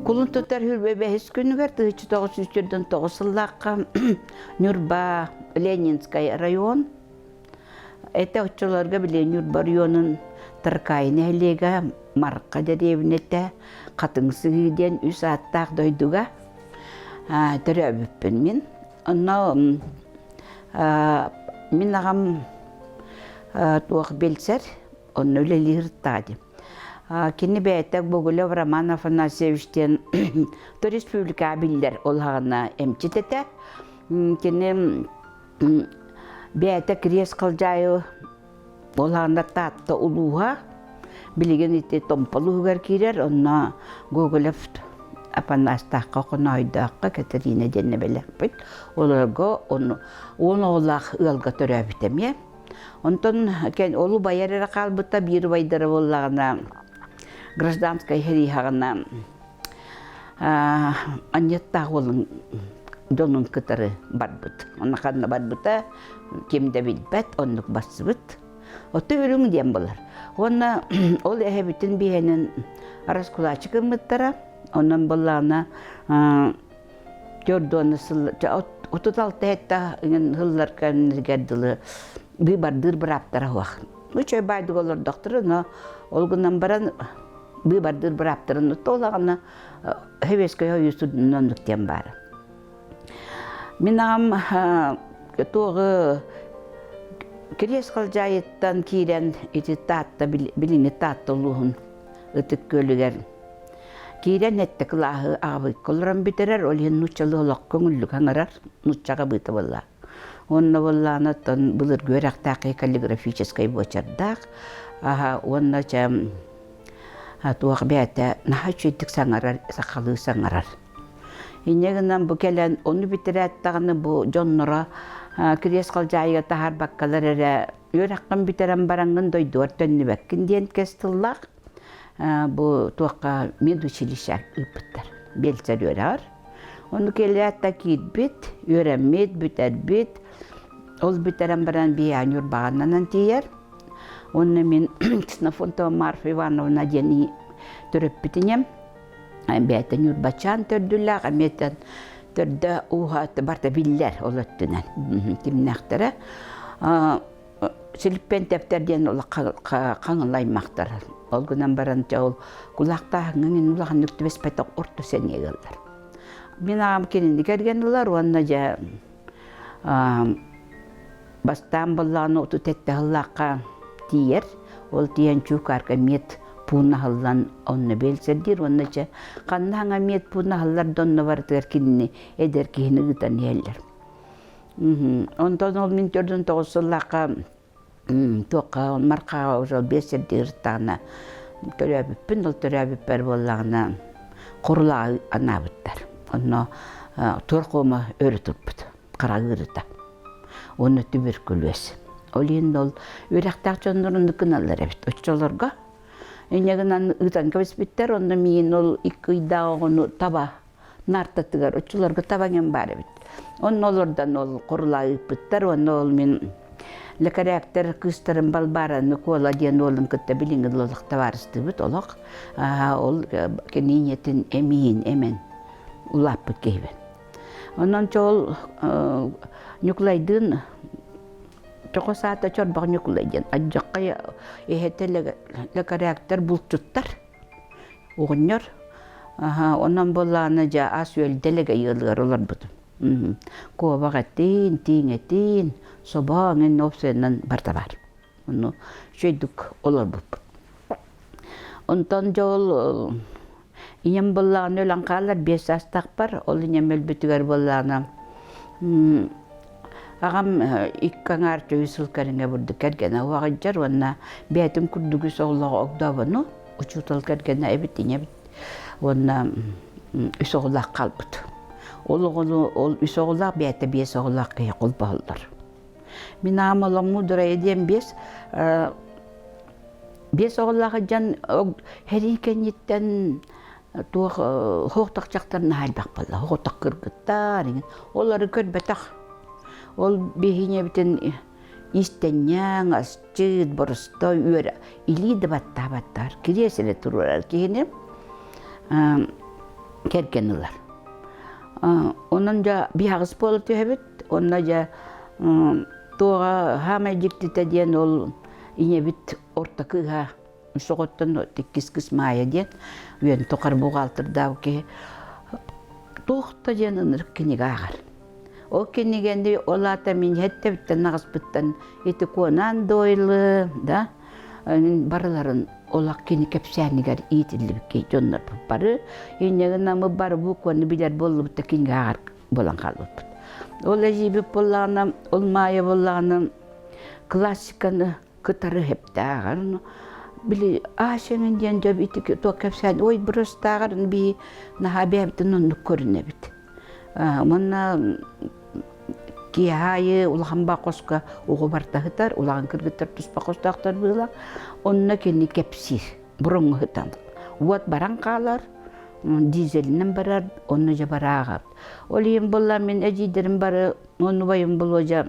Кулун тутар хүрбэ бэһис күнүгэр 1949 сыллаахха Ньурба Ленинскай район этэ оччолорго били Ньурба районун Таркаайы нэһилиэгэ Марха дэриэбинэтэ Хатыҥ Сыһыы диэн үс ааттаах дойдуга төрөөбүппүн мин. Онно мин аҕам туох билсэр, онно үлэлиир таадим. Кини бэйэтэ Богулев Роман Афанасьевич диэн республикаҕа биллэр ол аҕана эмчит этэ. Кини бэйэтэ Кириэс Халдьаайы ол аҕана Таатта улууһа билигин ити Томпо улууһугар киирэр. Онно Гоголев Апанастаахха, Хонойдооххо Катерина диэн эбэлэхпит. Олорго уон оҕолоох ыалга төрөөбүт эмиэ. Онтон ол убайар эрэ хаалбыта, биир убайдара буоллаҕына гражданскай сэрииһэҕинэ анньыттаах уолун дьонун кытары барбыт. Онно ханна барбыта ким да билбэт, оннук барсыбыт. Оту үрүҥ диэн булар. Уонна ол эһэбитин биһэнин раскулачик гыммыттара. Онон буоллаҕына Төрдуона сыл 36 хетта ыллар кэннигэр дылы быыбардыыр бырааптара суох. Үчүгэй баайдык олордохторуна, ол гынан баран быыбардыыр бырааптарын туолаҕына Сэбиэскэй Союз оннук диэн баара. Мин аҕам туоҕу Кириэс Халдьаайыттан киирэн ити Таатта билиҥҥи Таатта улууһун Ытык Күөлүгэр Киирэн эттэ кылааһы аҕабыкка олорон бүтэрэр, ол иһин нууччалыы олох көҥүллүк аҥарар, нууччаҕа быыта буолла. Уонна буоллаҕына оттон былыргы үөрэхтээх каллиграфическай буочардаах, аһа уонна чэ туох бэйэтэ наһаа үчүгэйдик саҥарар, сахалыы саҥарар. Инньэ гынан бу кэлэн ону бүтэрээт даҕаны бу дьонноро Кириэс Халдьаайыга таһаарбаккалар эрэ үөрэххин бүтэрэн бараҥҥын дойдугар төннүбэккин диэн кэс тыллаах бу туохха медучилище ыыппыттар биэлсэр үөрэҕэр. Ону кэлээт да киирбит, үөрэммит, бүтэрбит. Ол бүтэрэн баран биһиэхэ Ньурбаҕаннанан тиийэр. Уонна мин Ксенофонтова Марфа Ивановна диэн төрөппүт ийэм бэйэтэ Ньурбачаан төрдүлээх, эмиэтэн төрдө ууһа барыта биллэр ол өттүнэн кимнээхтэрэ. Силиппиэнтэптэр диэн хаҥыл аймахтар. Ол гынан баран дьэ ол кулаахтааһыҥҥа мин улаханнык түбэспэтэх орто сэниэ ыаллар. Мин аҕам кинини кэргэн ылар уонна дьэ бастаан буоллаҕына 37 сыллаахха тиийэр. Ол тиийэн Чуукаарка мед пуун аһыллан онно биэлсэрдиир уонна дьэ ханна хаҥа мед пуун аһыллар да онно барытыгар кинини эдэр киһини ыытан иһэллэр. Онтон ол мин 49 сыллаахха туохха Мархаҕа уже биэс сирдии ырыттаҕына төрөөбүппүн, ол төрөөбүппэр буоллаҕына Курулааҕы анаабыттар. Онно туоркуома өрө турбут, хара ыарыта. Уонна түбүркүлүөс. Ол иһин ол үөрэхтээх дьоннор оннук гыналлар эбит. Оччолорго инньэ гынан ыытан кэбиспиттэр, онно миин ол икки ыйдаах оҕону таба наартатыгар оччолорго табаҥым баар эбит. Онно олордон ол курулаа ыыппыттар, уонна ол мин лэкэрээктэр кыыстарын Балбаараны Куола диэн уолун кытта билиҥҥи олох табаарыстыыбыт олох. Ол кини ийэтин эмиин эмэн улааппыт киһибин. Онон чоол Ньукулайдыын Чоҕо саата Чорбох Ньукулай диэн адьаххай эһэтэ лэкэрээктэр булчуттар Оҕонньор онон буоллаҕына дьэ ас-үөл дэлэгэй ыалыгар олорбутум. Куобах этин, тииҥ этин, собо эҥин уопсайынан барыта баар. Ону үчүгэйдик олорбуппут. Онтон дьэ ол ийэм буоллаҕына өлөн хаалар биэс саастаахпар, ол ийэм өлбүтүгэр буоллаҕына аҕам икки аҥаар төһүү сыл кэриҥэ бурдук кэргэнэ уоҕайдьар уонна бэйэтин курдук үс оҕолоох огдообону учуутал кэргэнэ эбит ийэбит уонна үс оҕолоох хаалбыт. Ол оҕону ол үс оҕолоох бэйэтэ биэс оҕолоох киһи холбоһоллор. Мин аҕам олоҥҥу дурайа диэн биэс биэс оҕолоох дьон сэрии кэнниттэн туох хоохтох дьахтар наһаа элбэх буолла хоохтох кыргыттар олору көрбөтөх ол биһиги Иистэнньэҥ, асчыт, боростой үөрэ илии да баттаабаттар, кириэс эрэ туруорар киһини. кэргэн ылар. Онон дьэ биһаҕыс буола түһэбит. Онно дьэ туоҕа хаамай дьиктитэ диэн ол ийэбит орто кыыһа соҕоттон иккис кыс Маайа диэн үөн тухары буҕаалтырдаабыт киһи туох да диэн ынырык кинигэ ааҕар. Ол кинигэни ол аата мин эттэбиттэн аҕыспыттан ити Куонаан Дойлы да барыларын олох кини кэпсээнигэр иитиллибит киһи дьоннорбут бары инньэ гынан бары букваны билэр буоллубут да кинигэ ааҕар буолан хаалбыппыт. Ол эдьиийбит буоллаҕына, ол Маайа буоллаҕына классиканы кытары сөптөөҕөр били аашаҥын диэн дьэ ити туох кэпсээн ой бырастааҕар бии наһаа бэйэбитин оннук көрүнэбит. Уонна киэһэ аайы улахан баахоско оҕо барта сытар, улахан кыргыттар туспа хостоохтор быылах. Онно кини кэпсиир, бороҥҥо сытан. Уот баран хаалар, дизелинэн барар, онно дьэ барааҕа. Ол иһин буолла мин эдьиийдэрим бары, уонна убайым Болуодьа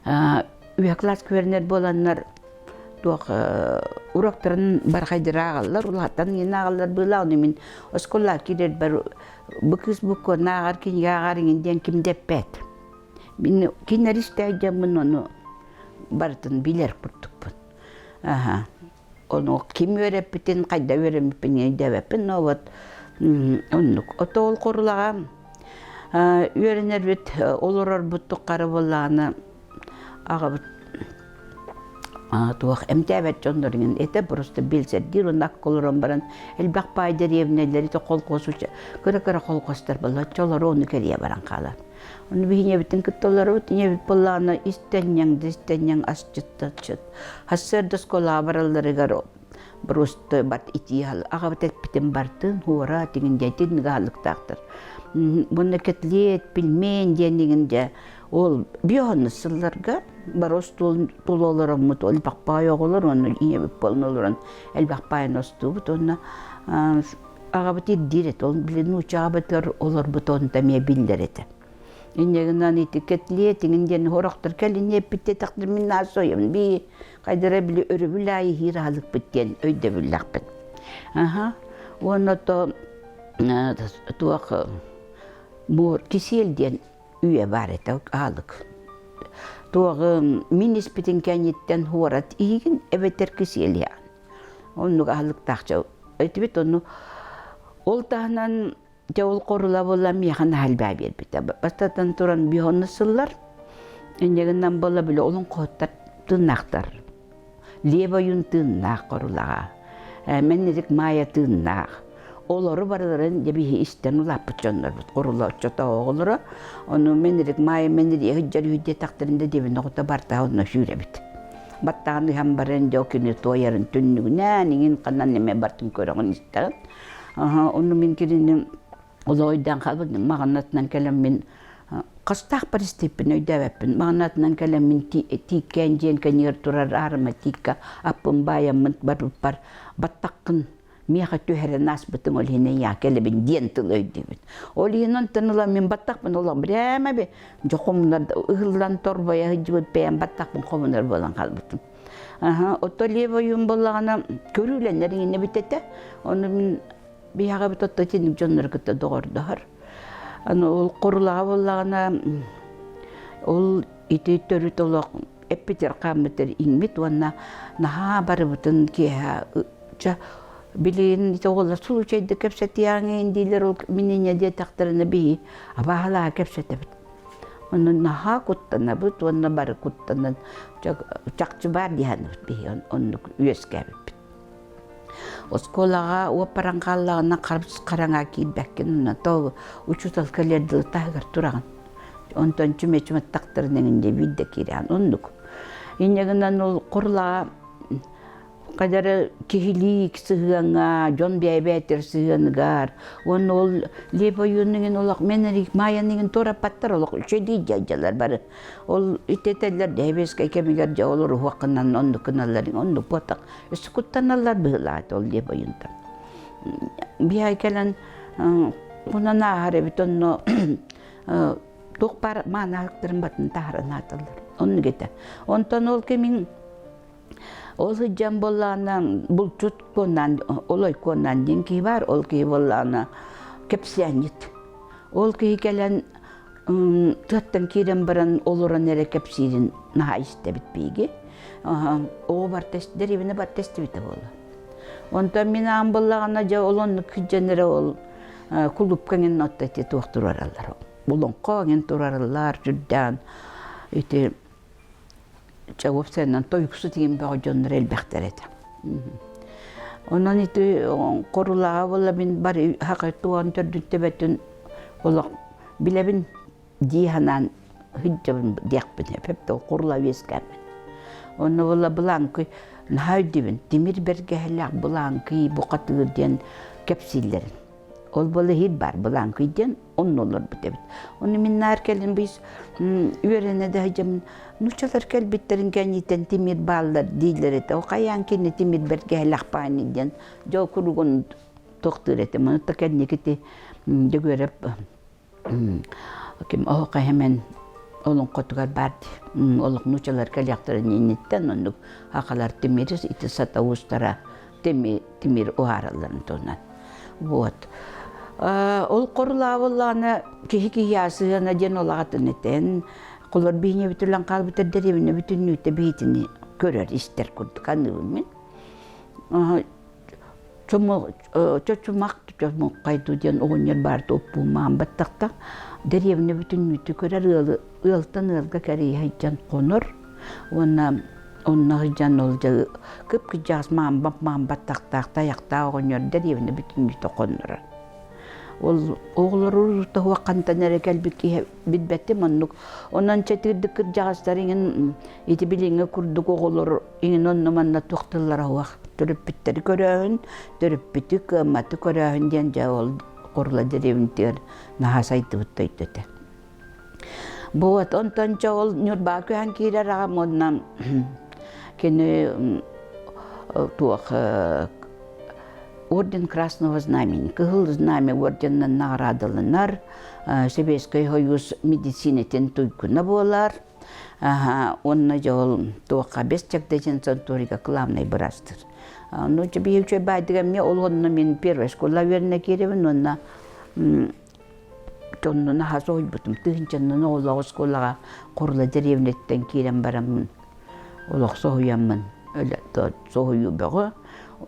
Үһэ кылааска үөрэнэр буоланнар туох уроктарын бархайдара ааҕаллар, улааттан иҥин ааҕаллар быылаах ону мин оскуолаҕа киирэрбэр бу кыыс буккуонна ааҕар, кинигэ ааҕар иҥин диэн ким да эппэт. Мин кинилэри истээх дьоммун ону барытын билэр курдукпун. Аха. Ону ким үөрэппитин, хайда үөрэммиппин өйдөөбөппүн, но вот оннук. Ото ол хорулаҕа үөрэнэрбит, олорорбут тухары буоллаҕына аҕабыт туох эмтээбэт дьоннорун этэ просто билсэрдиир уонна акка олорон баран элбэх баай дэриэбинэлэри колхоз кыра-кыра колхозтар буолла олору ону кэрийэ баран хаалар. Ону биһи ийэбитин кытта олоробут, ийэбит буоллаҕына истэнньэҥ да истэнньэҥ асчыт Сарсыарда оскуолаҕа баралларыгар просто бат итии аҕабыт эппитин бартын хуора тигин дьэ итинник аһылыктаахтар. Уонна кэтлиэт, пельмень диэн игин дьэ ол биоһонну сылларга бары остуол тула олороммут элбэх баай оҕолор уонна ийэбит буолан олорон элбэх баайын остуубут уонна аҕабыт ирдиир этэ ол били нуучча аҕабытыгар олорбут онто эмиэ биллэр этэ. Инньэ гынан ити кэтлиэтиҥин диэн сорохтор кэлин эппиттэтэхтэр мин наасойум бии хайдара били өрөбүл аайы иһиир аһылыкпыт диэн өйдөбүллээхпин. Аха. Уонна то туох буор кисиэл диэн үйэ баар этэ аһылык. Туоҕы мин испитин кэнниттэн хуорат иһигин эбэтэр кисиэл иһэҕин. Оннук аһылыктаах этибит ону ол таһынан Дьэ ол хорула буолла миэхэ наһаа элбэҕи биэрбитэ. Бастатан туран биһонну сыллар, инньэ гынан буолла били олоҥхоһуттар тыыннаахтар. Лев ойуун тыыннаах хорулаҕа, Мэннирик Маайа тыыннаах. Олору барыларын дьэ биһи истэн улааппыт дьоннорбут. Хорула оччотооҕу оҕолоро. Ону Мэннирик Маайа Мэннирик иһирдьэр үһү диэтэхтэрин да диэбин оҕото барта онно сүүрэбит. Баттаҕын ыһан баран дьэ ол күнү туойарын түннүгүнээн иҥин ханан эмэ бартын көрөҕүн истэҕин. Онно мин кинини олоойдаан хаалбыт маҕанатынан кэлэн мин хастаахпар истиппин өйдөөбөппүн. Маҕанатынан кэлэн мин тииккээн дьиэн кэннигэр турар аарыма тииккэ аппын баайаммын барбыппар баттаххын миэхэ түһэрэн ааспытыҥ ол иһин эйиэхэ кэлэбин диэн тыл өйдүүбүн. Ол иһин онтон ыла мин баттахпын олох прямо дьэ хомунар ыһыллан торбойо сылдьыбыт бэйэм баттахпын хомунар буолан хаалбытым. Аха, ото левый ойуун буоллаҕына көрүүлэнэр иҥинэ бүтэтэ. Ону мин биһиэхэбит отто итинник дьоннору кытта доҕордоһор. Аны ол хорулаҕа буоллаҕына ол ити төрүт олох эппитэр хааммытар иҥмит уонна наһаа барыбытын киэһэ ча билигин ити оҕолор случайда кэпсэтиэҕиҥ дииллэр ол мин инньэ диэтэхтэринэ биһи абааһылаһа кэпсэтэбит. Ону наһаа куттанабыт уонна бары куттанан чахчы баар дии саныыбыт биһиги оннук үөскээбиппит. Оскуолаҕа уоппаран хааллаҕына хараҥа киирбэккин онно то учуутал кэлиэр дылы таһыгар тураҕын. Онтон чүмэчи маттахтарын эҥин дьэ биирдэ киирэҕин оннук. Инньэ гынан ол Курлаҕа Хадары киһилии сыһыаҥҥа, дьон бэйэ-бэйэтигэр сыһыаныгар уонна ол Лев ойуунугун олох мен Майаныгын туораппаттар олох үчүгэй дьайдьалар бары. Ол итэтэллэр дэһэбиэскэй кэмигэр дьэ ол уруһуоххунан оннук гыналлар оннук буотах өссө куттаналлар быһыылаах ол Лев ойуунтан. Биһай кэлэн хонон ааһар эбит онно туох баар мааны аһыктарын батын таһаран ааталлар. Оннук этэ. Онтон ол кэмин. Ол сылдьан буоллаҕына булчут куоннаан, олой куоннаан диэн киһи баар, ол киһи буоллаҕына кэпсээнньит. Ол киһи кэлэн тыаттан киирэн баран олорон эрэ кэпсиирин наһаа истэбит биһиги. Оҕо барта дэриэбинэ барта истибитэ буолла. Онтон мин аам буоллаҕына дьэ ол оннук кырдьан эрэ ол кулуупка эҥин отто ити туох туруораллар. Олоҥхо эҥин туруораллар сүрдээн ити чэ уопсайынан тойуксут игин бөҕө дьоннор элбэхтэр этэ. Онон ити хорулааҕа буолла мин бары хакай туон төрдүн төбөтүн олох билэбин дии санаан сылдьабын диэхпин эпэп хорула үөскээммин. Онно буолла былааҥкый наһаа өйдүүбүн тимир бэргэһэлээх былааҥкый бухатыыр диэн кэпсииллэрин. Ол буола иһит баар былааҥкый диэн онно олорбут эбит. Ону мин наар кэлин быыс үөрэнэ да сылдьаммын нууччалар кэлбиттэрин кэнниттэн тимир бааллар дииллэр этэ. О хайаан кини тимир бэргэһэлээх баани диэн дьол куругун тохтуур этим. Ону та кэнники ити Дьөгүөрэп ким оһох эһэмэн олоҥхотугар баар дии. Олох нууччалар кэлиэхтэрин инниттэн оннук хахалар тимири ити сата уустара тимир уһааралларын туһунан. Вот. Ол хорулаабыллаана киһи киһи сыһыана диэн олаҕатын этэн, холор биһине бүтүлэн хаалбыта дэриэбинэ бүтүннүүтэ биһитини көрөр истэр курдук аныыбын мин. Чочумах чочумаххайду диэн оҕонньор баар туоппуумаан баттахтах дэриэбинэ бүтүннүүтэ көрөр ыалы ыалтан ыалга кэрийэ сылдьан хонор уонна онно сылдьан ол дьэ кып-кыдьаҕас маамбап маамбаттахтаах тайахтаах оҕонньор дэриэбинэ бүтүннүүтэ хоннорор. Ол оҕолору тоһуоххантан эрэ кэлбит киһи билбэтим оннук. Онон чэтирдик кырдьаҕастар иҥин ити билиҥҥи курдук оҕолор иҥин онно-манна туох тыллара суох. Төрөппүттэри көрөөһүн, төрөппүтү, кыамматы көрөөһүн диэн дьэ ол Курла дэриэбинтигэр наһаа сайдыбыт дойду этэ. Вот, онтон чэ ол Ньурбаҕа көһөн киирэр аҕам уонна кини туох Орден Красного Знамени, Кыһыл Знамя орденынан наҕараадаланар, Сэбиэскэй Союз медицинэтин туйгуна буолар. Уонна дьэ ол туохха бэс чагда диэн санаторийга главный быраастыр. Ну, биһи үчүгэй баайдык эмиэ ол онно мин первая школа үөрэнэ киирэбин уонна Онно наһаа соһуйбутум. Тыһыынчаннан оҕолоох оскуолаҕа Хорула дэриэбинэттэн киирэн бараммын олох соһуйаммын соһуйуу бөҕө.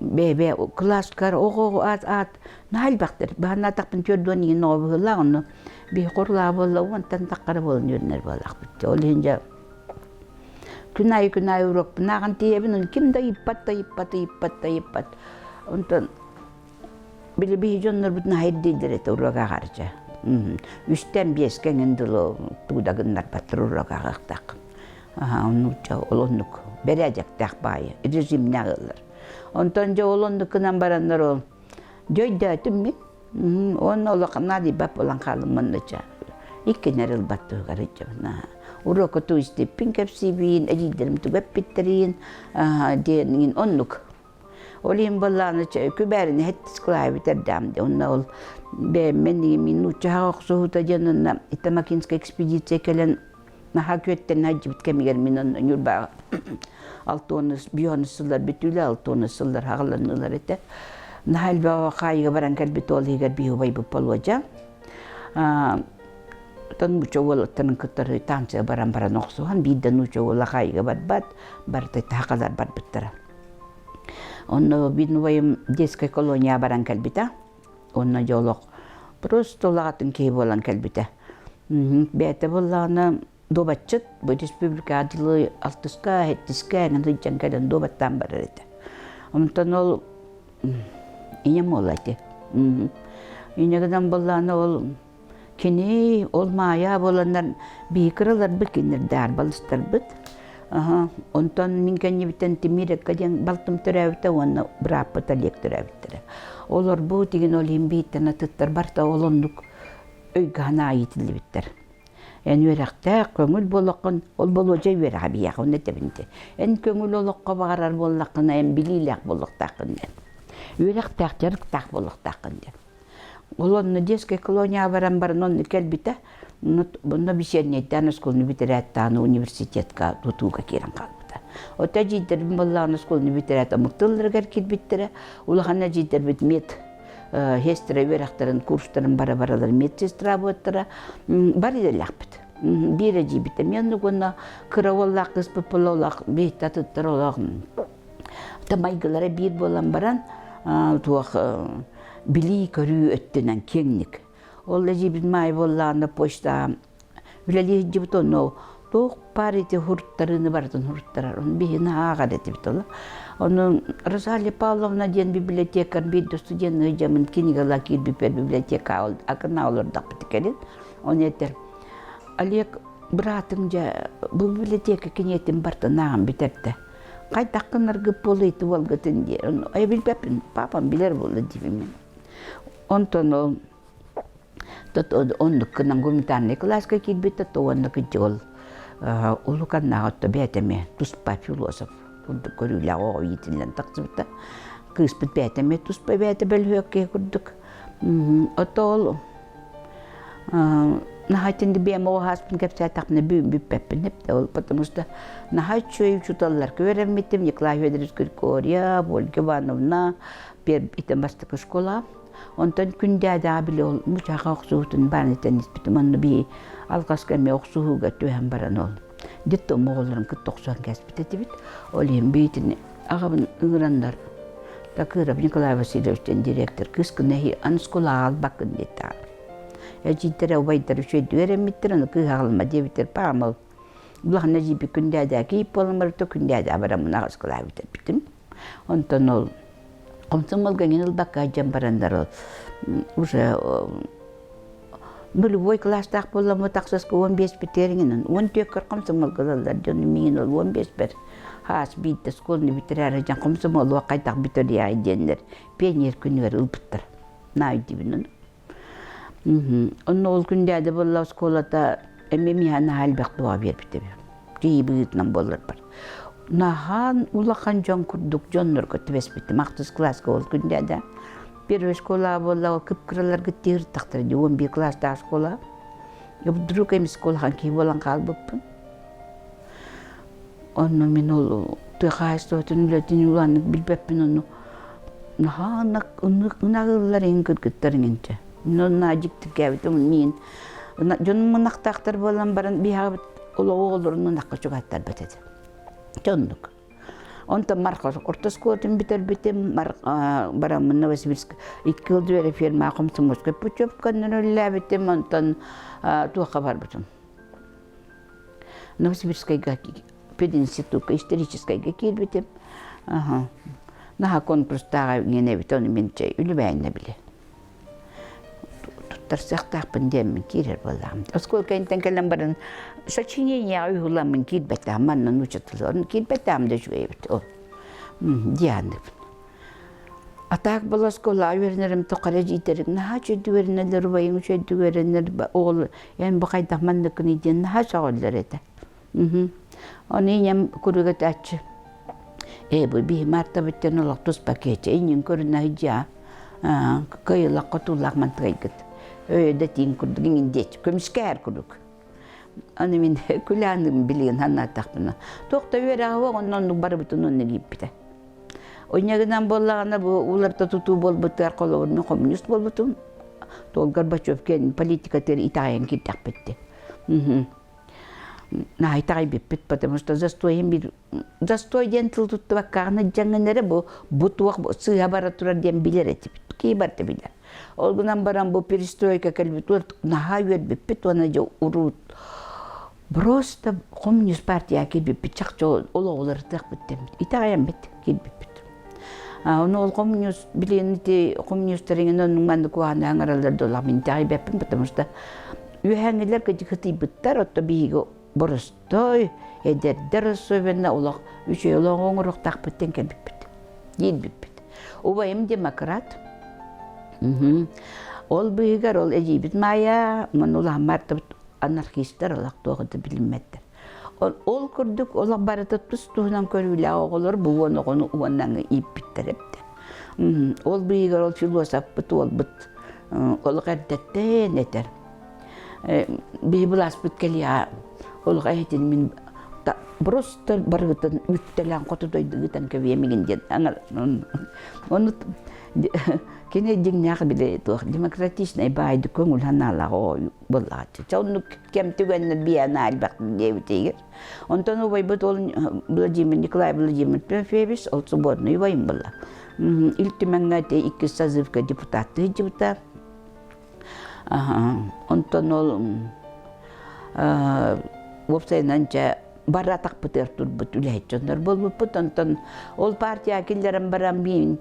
Бэйэ-бэйэ кылааскар оҕо аат аат наһаа элбэхтэр. Баһанаатахпын 40 иҥин оҕо быһыылаах онно биһи Хорулаҕа буолла уонтан таххара буолан үөрэнэр буоллахпыт. Ол иһин дьэ күн аайы күн аайы уруокпун ааҕан тиийэбин, ону ким да ыйыппат да ыйыппат ыйыппат да ыйыппат. Онтон Били биһи дьоннорбут наһаа ирдииллэр этэ уруок ааҕарча. Үстэн биэскэ эҥин дылы тугу да гыннарбаттар уруок ааҕыахтаах. Оннук ол оннук бэрээдэктээх баайы режимнээх ыаллар. Онтон дьэ ол оннук гынан бараннар ол дьэ өйдөөтүм мин. Уонна улахан наадыйбат буолан хаалым манна иккинэр ылбат туһугар ыдьабын. Уруокка туу истиппин кэпсиибин, эдьиийдэрим тугу эппиттэрин диэн оннук Ол иһин буоллаҕына күбээрин сэттис кылааһы бүтэрдэҕим дии. Онно ол бэйэммин мин нууччаҕа охсуһуута диэн онно Итамакинская экспедиция кэлэн наһаа күөттэн сылдьыбыт кэмигэр мин онно Ньурбаҕа алтыонус бионус сыллар бүтүүлэ алтыонус сыллар хаҕаланнылар этэ. Наһаа элбэх хаайыыга баран кэлбит ол иһигэр биһи убайбыт Болуодьа. Оттон нуучча уолаттарын кытары танцыга баран баран охсуһан биир да нуучча уола хаайыыга барбат, барыта таһакалар барбыттара. Онно биир убайым детскай колонияҕа баран кэлбитэ. Онно дьэ олох просто улаҕатын киһи буолан кэлбитэ. Бэйэтэ буоллаҕына дуобатчыт бу республикаҕа дылы алтыска, сэттискэ эҥин сылдьан кэлэн дуобаттаан барар этэ. Онтон ол ийэм уола этэ. Инньэ гынан буоллаҕына ол Кини ол Маайа буоланнар биһи кыраларбыт кинилэрдээр балыстарбыт. Онтон мин кэннибиттэн Тимирекка диэн балтым төрөөбүтэ уонна бырааппыт Олег төрөөбүттэрэ. Олорбу тигин ол иһин биһиттэн атыттар барыта ол оннук өйгө санаа иитиллибиттэр. Эн үөрэхтээх, көҥүл буолаххын, ол Болуодьа үөрэҕэ биһиэхэ онно этэбин ити. Эн көҥүл олоххо баҕарар буоллаххына, эн билиилээх буолуохтааххын диэн. Үөрэхтээх, дьарыктаах буолуохтааххын диэн. Ол онно детскай колонияҕа баран баран онно кэлбитэ. Онно вечернэйдээн оскуоланы бүтэрээт даҕаны университетка тутууга киирэн хаалбыта. Ото эдьиийдэрбин буоллаҕына оскуоланы бүтэрээт омук тылларыгар киирбиттэрэ. Улахан эдьиийдэрбит мед сестра үөрэхтэрин курстарын бара-баралар медсестра буоттара бары идэлээхпит. Биир эдьиийбит эмиэ оннук уонна кыра уоллаах кыыспыт буолла олох биһиттэ атыттар олох майгылара биир буолан баран туох билии-көрүү өттүнэн киэҥник. Ол эдьиийбит Маайа буоллаҕына почта үлэлии сылдьыбыт онно туох баар ити хуруттарыыны барытын хуруттарар. Ону биһини ааҕар этибит ол. Ону Розалия Павловна диэн библиотекарь биир да студент ыйдьамын кинигэлаа киирбиппэр библиотека акына олордохпут кэлин. Ону этэр Олег быраатыҥ дьэ бу библиотека киниэтин барытын ааҕан бүтэрдэ. Хайдах гынаргыт буолуой ити уолгытын диэн. Ону билбэппин, папам билэр буолла диибин мин. Онтон ол оннук гынан гуманитарнай кылааска киирбит то уонна кырдьык ол улуканнааҕы отто бэйэтэ эмиэ туспа философ курдук көрүүлээх оҕо иитиллэн тахсыбыта. Кыыспыт бэйэтэ эмиэ туспа бэйэтэ бөлүһүөк киһи курдук. Ото ол наһаа итинник бэйэм оҕо сааспын кэпсээтэхпинэ бүгүн бүппэппин эптэ ол потому что наһаа үчүгэй учууталларга үөрэммитим Николай Федорович Григорьев, Ольга Ивановна итин бастакы школа Онтон күндээдэҕэ били ол мучааха охсуһуутун баарын этэн испитим. Онно биһи алҕаска эмиэ охсуһууга түһэн баран ол детдом оҕолорун кытта охсуһан кээспит этибит. Ол иһин биитини аҕабын ыҥыраннар Такыров Николай Васильевич диэн директор кыыскын эһи аны оскуолаҕа аҕалбаккын диэтэҕэ. Эдьиийдэрэ убайдара үчүгэйдик үөрэммиттэр, аны кыыһы аҕалыма диэбиттэр. Паам ол улахан эдьиийбит күндээдээ кийиит буолан барыта күндээдээ бараммын аҕыс кылааһы бүтэрбитим. Онтон ол комсомолга эҥин ылбакка дьон бараннар уже нулевой кылаастаах буолламмыт тахсаска 15 бүтэр 14 комсомолга ылаллар дьону миин ол 15-бэр хаас биирдэ школьный бүтэрээри дьон комсомолуга хайдах бүтэрийээй диэннэр пионер күнүгэр ылбыттар наайдыбын ону Онно ол күндээдэ буолла оскуолата эмиэ миэхэ наһаа элбэх дуоҕа биэрбит эбит. Киһи быһыытынан буолларбар. Наһаа улахан дьон курдук дьоннорго түбэспитим. Ахтыс кылааска ол күндээдэ. Первый школа буолла ол кып-кыраларгыт тиһыртахтара дии 11 класстаах школа. Вдруг эмискэ улахан киһи буолан хаалбыппын. Онно мин ол тыа хаһаайыстыбатын үлэтин улааннык билбэппин ону наһаа ынах ыллар иһин кыргыттар иҥинчэ. Мин онно дьиктиргээбитим миин дьонум ынахтаахтар буолан баран биһиэхэ олоҕу оҕолорун ынахха чугаһаттарбат этэ. Дьоннук. Онтон Марха орто оскуолатын бүтэрбитим, бараммын Новосибирск икки сыл үөрэ фермаҕа комсомольскай путевканан үлэлээбитим, онтон туохха барбытым. Новосибирскайга пединститутка историческайга киирбитим. Наһаа конкурстааҕа иҥэн эбит, ону мин чэй үлүбээннэ били. Туттарсыахтаахпын диэммин киирэр буоллаҕым. Оскуола кэнниттэн кэлэн баран сочинениеҕа уһуламмын киирбэтэҕим, манна нуучча тылы ону киирбэтэҕим да үчүгэй эбит ол. Дианыбын. А так была оскуолаҕа үөрэнэрим тухары эдьиийдэрим наһаа үчүгэйдик үөрэнэллэр, убайым үчүгэйдик үөрэнэр, оҕол эн бу хайдах манныккыный диэн наһаа сөҕөллөр этэ. Ону ийэм куруук этээччи ээ бу биһи Мартабыттан олох туспа киэчэ иннин көрүнэ сылдьаа кыайылах хотуулаах мантыгайгыт өйө да тииҥ курдук иҥин диэччи көмүскэһэр курдук аны мин күлээным билигин санаатахпына туох да үөрэҕэ суох онно оннук барыбытын онно киирбитэ Онньагынан буоллаҕына бу уларыта тутуу буолбутугар холобур мин коммунист буолбутум. Тол Горбачев кэлин политикатыгар итэҕэйэн киирдэхпит Наһаа итэҕэйбиппит, потому что застой биир застой диэн тыл туттубаккаҕына дьаҥын эрэ бу бу туох сыыһа бара турар диэн билэр этибит. Киһи барыта билэр. Ол гынан баран бу перестройка кэлбит наһаа үөрбүппүт уонна дьэ уруут Просто коммунист партияҕа киирбиппит чахчы олоҕу уларытыахпыт дэммит. Итэҕэйэммит киирбиппит. Ону ол коммунист билигин ити коммунистар иҥин оннук маннык куһаҕаны аҥараллар дуолах мин итэҕэйбэппин потому что үөһээҥҥилэр кытыйбыттар отто биһиги боростой эдэрдэр особенно олох үчүгэй олоҕу оҥоруохтаахпыт диэн кэлбиппит киирбиппит. Убайым демократ. Ол быыһыгар ол эдьиийбит Маайа, маны улахан Мартабыт анархистар олох туох да билиммэттэр. Ол курдук олох барыта тус-туһунан көрүүлээх оҕолор бу уон оҕону уоннаҥы ииппиттэр эбит. Ол быыһыгар ол философпыт уолбут олох эрдэттэн этэр. Биһи былааспыт кэлиэҕэ олох эһэтин мин. Просто барыгытын үттэлээн хоту дойду ыытан кэбиэмигин диэн ону кини дьиҥнээх били туох демократичнай баайды көҥүл санаалаах оҕо буоллаҕа чэ оннук кэм түгэннэр биһиэнэ элбэх диэбитигэр онтон убайбыт ол Владимир Николай Владимирович Тимофеевич ол свободный убайым буолла Ил Түмэҥҥэ ити иккис созывка депутаттыы сылдьыбыта Онтон ол уопсайынан дьэ бары атахпытыгар турбут үлэһит дьоннор буолбуппут. Онтон ол партия киллэрэн баран миин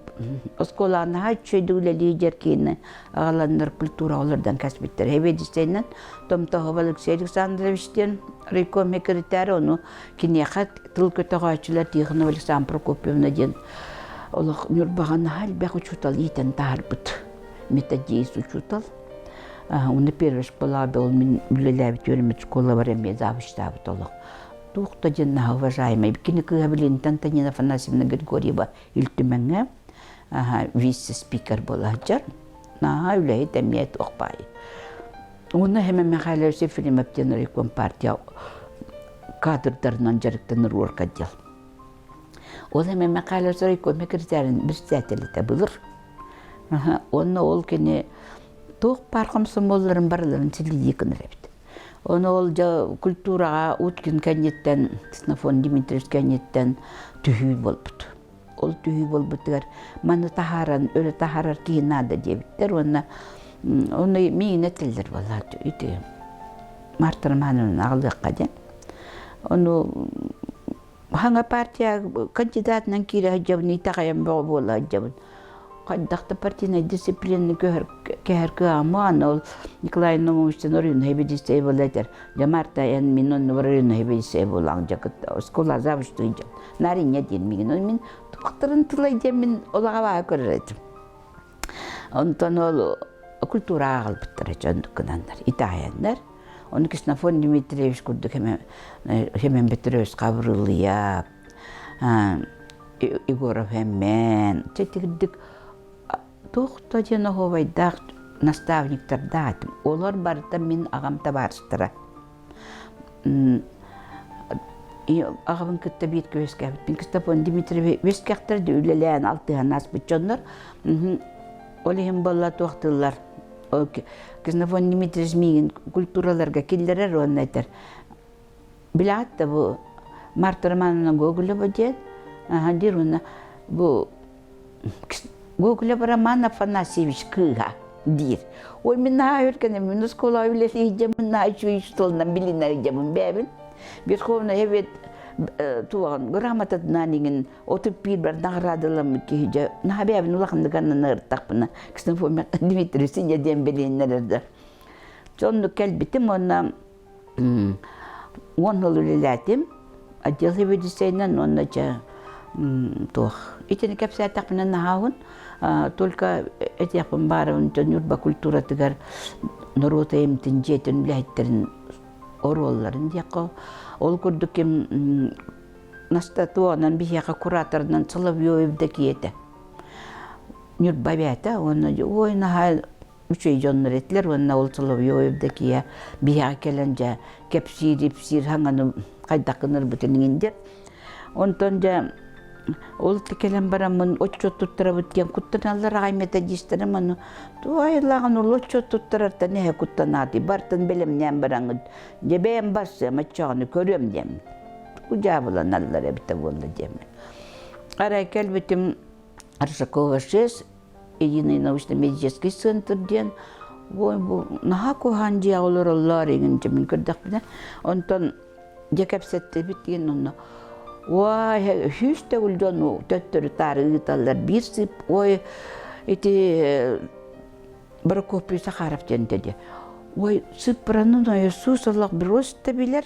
оскуолаҕа наһаа үчүгэйдик үлэлии дьэркиини аҕаланнар культура олордон кэспиттэр. Сэбиэдиссэйинэн Томтоһов Алексей Александрович диэн райком секретарь ону киниэхэ тыл көтөҕөөччүлэр Тихонова Александра Прокопьевна диэн олох Ньурбаҕа наһаа элбэх учуутал иитэн таһаарбыт методист учуутал. Уонна первая школа был мин үлэлээбит үөрэммит школабар эмиэ завучтаабыт олох. Туох да диэн наһаа уважаемый. Кини кыыһа билинтэн Антонина Афанасьевна Григорьева Ил Түмэҥҥэ вице-спикер буола сылдьар. Наһаа үлэһит эмиэ туох баайы. Уонна Хэмэ Михайлович Ефремов диэн райком партия кадрдарынан дьарыктанар отдел. Ол Хэмэ Михайлович райком секретарин председатель этэ былыр. Уонна ол кини туох баар хомсомуолларын барыларын силийии гынар эбит. Ону ол дьэ культураҕа Уткин кэнниттэн, Ксенофонт Дмитриевич кэнниттэн түһүү буолбут. Ол түһүү буолбутугар маны таһааран, өрө таһаарар киһи наада диэбиттэр уонна ону миигин этэллэр буоллаат ити Марта Романовна аҕалыахха диэн. Ону Хаҥа партия кандидатынан киирэ сылдьабын, итэҕэйэн бөҕө буола сылдьабын. Хайдах да партийнай дисциплинаны кэһэр кыаҕым аны ол Николай Наумовичтан оройуоннай сэбиэдиссэй буола этэр. Дьэ Марта эн мин оннубар оройуоннай сэбиэдиссэй буолаҥ дьэ кытта оскуола завучтуй дьон. Наринья диэн миигин. Ол мин туохтарын тылай диэн мин олаҕа баҕа көрөр этим. Онтон ол культураҕа аҕалбыттара дьон гынаннар, итэҕэйэннэр. Ону Ксенофонт Дмитриевич курдук Семен Петрович Хабырылыйап, Егоров Эммен, чэтигирдик туох да диэн оһуобайдаах наставниктардаах этим. Олор барыта мин аҕам табаарыстара. Аҕабын кытта бииргэ үөскээбиппин. Ксенофонт Дмитриевич үөскэхтэр да үлэлээн алтыһан ааспыт дьоннор. Ол иһин буолла туох тыллар Ксенофонт Дмитриевич миигин культураларга киллэрэр уонна этэр билэҕит да бу Марта Романовна Гоголева диэн диир уонна бу Гоголев Роман Афанасьевич кыыһа диир. Ой мин наһаа өркөнөм, мин оскуолаҕа үлэлиһдьэмин, наһаа үчүгэй учууталынан билинэрдьэмин бэйэбин. Верховная Совет туоҕун грамотатынан иҥин 31 наҕараадаламмыт киһи дьэ наһаа бэйэбин улаханнык аннанарыттахпына Ксенофонт Дмитриевич инньэ диэн билиэннэрэр да оннук кэлбитим уонна 10 сыл үлэлээтим отдел сэбиэдиссэйинэн уонна дьэ туох итини кэпсээтэхпинэ наһаа уһун только этиэхпин баарыбын Ньурба культуратыгар норуот айымньытын дьиэтин үлэһиттэрин оруолларын диэххэ ол курдук ким Настатуонан биһиэхэ кураторынан Соловьев Евдокия этэ. Ньурба эбээтэ уонна ой наһаа үчүгэй дьоннор этилэр уонна ол Соловьев Евдокия биһиэхэ кэлэн дьэ кэпсиир-ипсиир хаҥаны хайдах гынарбытын иҥин диэн. Онтон дьэ ол кэлэн бараммын отчуот туттарабыт диэн куттаналлар аҕай методистарым ону туой лаҕын ол отчуот туттарартан эһэ куттанааты бартын бэлэмнээн бараҥыт дьэ бэйэм барсыам оччоҕуну көрүөм диэммин дьаабыланаллар эбитэ буолла диэммин. Арай кэлбитим Аржакова 6, единый научно-медицинский центр диэн ой бу наһаа куһаҕан дьиэҕэ олороллор игин мин көрдөхпүнэ онтон дьэ кэпсэттибит диэн онно ой сүүс төгүл дьону төттөрү таары ыыталлар биир сыып ой ити Прокопий Сахаров диэн дии ой сыппыраны Иисус олох бросьте билэр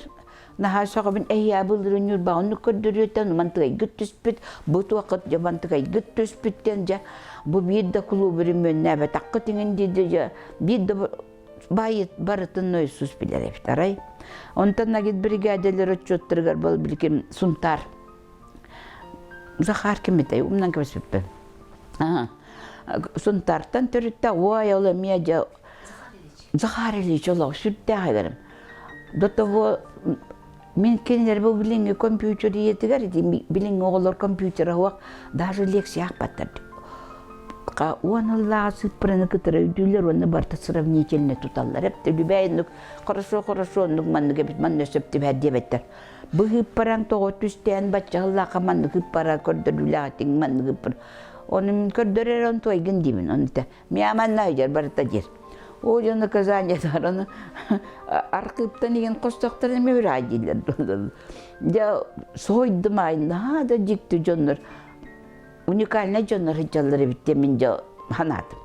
Наһаа сөҕөбүн эһиэ былырыын Ньурбаҕа оннук көрдөрүөтэн мантыгайгыт түспүт, бу туоххут дьэ мантыгайгыт түспүт диэн дьэ бу биир да кулуубу өрөмүөннээбэтэххит иҥин диэди дьэ биир да баайыт барытын Иисус билэр эбит арай. Онтон агит бригадалар отчуоттарыгар бол билигин Сунтаар Захар ким этэй умнан кэбиспиппин. Сунтаартан төрүттэ ой ол эмиэ дьэ Захар Ильич олох сүрдээх эдэрим. До того Мин кинилэр бу билиҥҥи компьютер ийэтигэр билиҥҥи оҕолор компьютера суох даже лекция аахпаттар. Уон ыллааҕы сыыппараны кытары өйдүүллэр уонна барыта сравнительно туталлар. Эптэ любэй хорошо хорошо оннук маннык эбит манна сөп түбэһэр диэбэттэр. Быһыыппараҥ тоҕо түстээн бачча ыллаахха маннык ыыппара көрдөрүүлээх этиҥ маннык ыыппар. Ону мин көрдөрөр онтуайгын диибин. Ону Миа манна сылдьар барыта диир. Ол дьон наказание ону архыыптан игин хостохторун эмиэ үраай дииллэр. Дьэ соһуйдум аай наһаа да дьикти дьоннор уникальнай дьоннор сылдьаллар эбит диэн мин дьэ санаатым.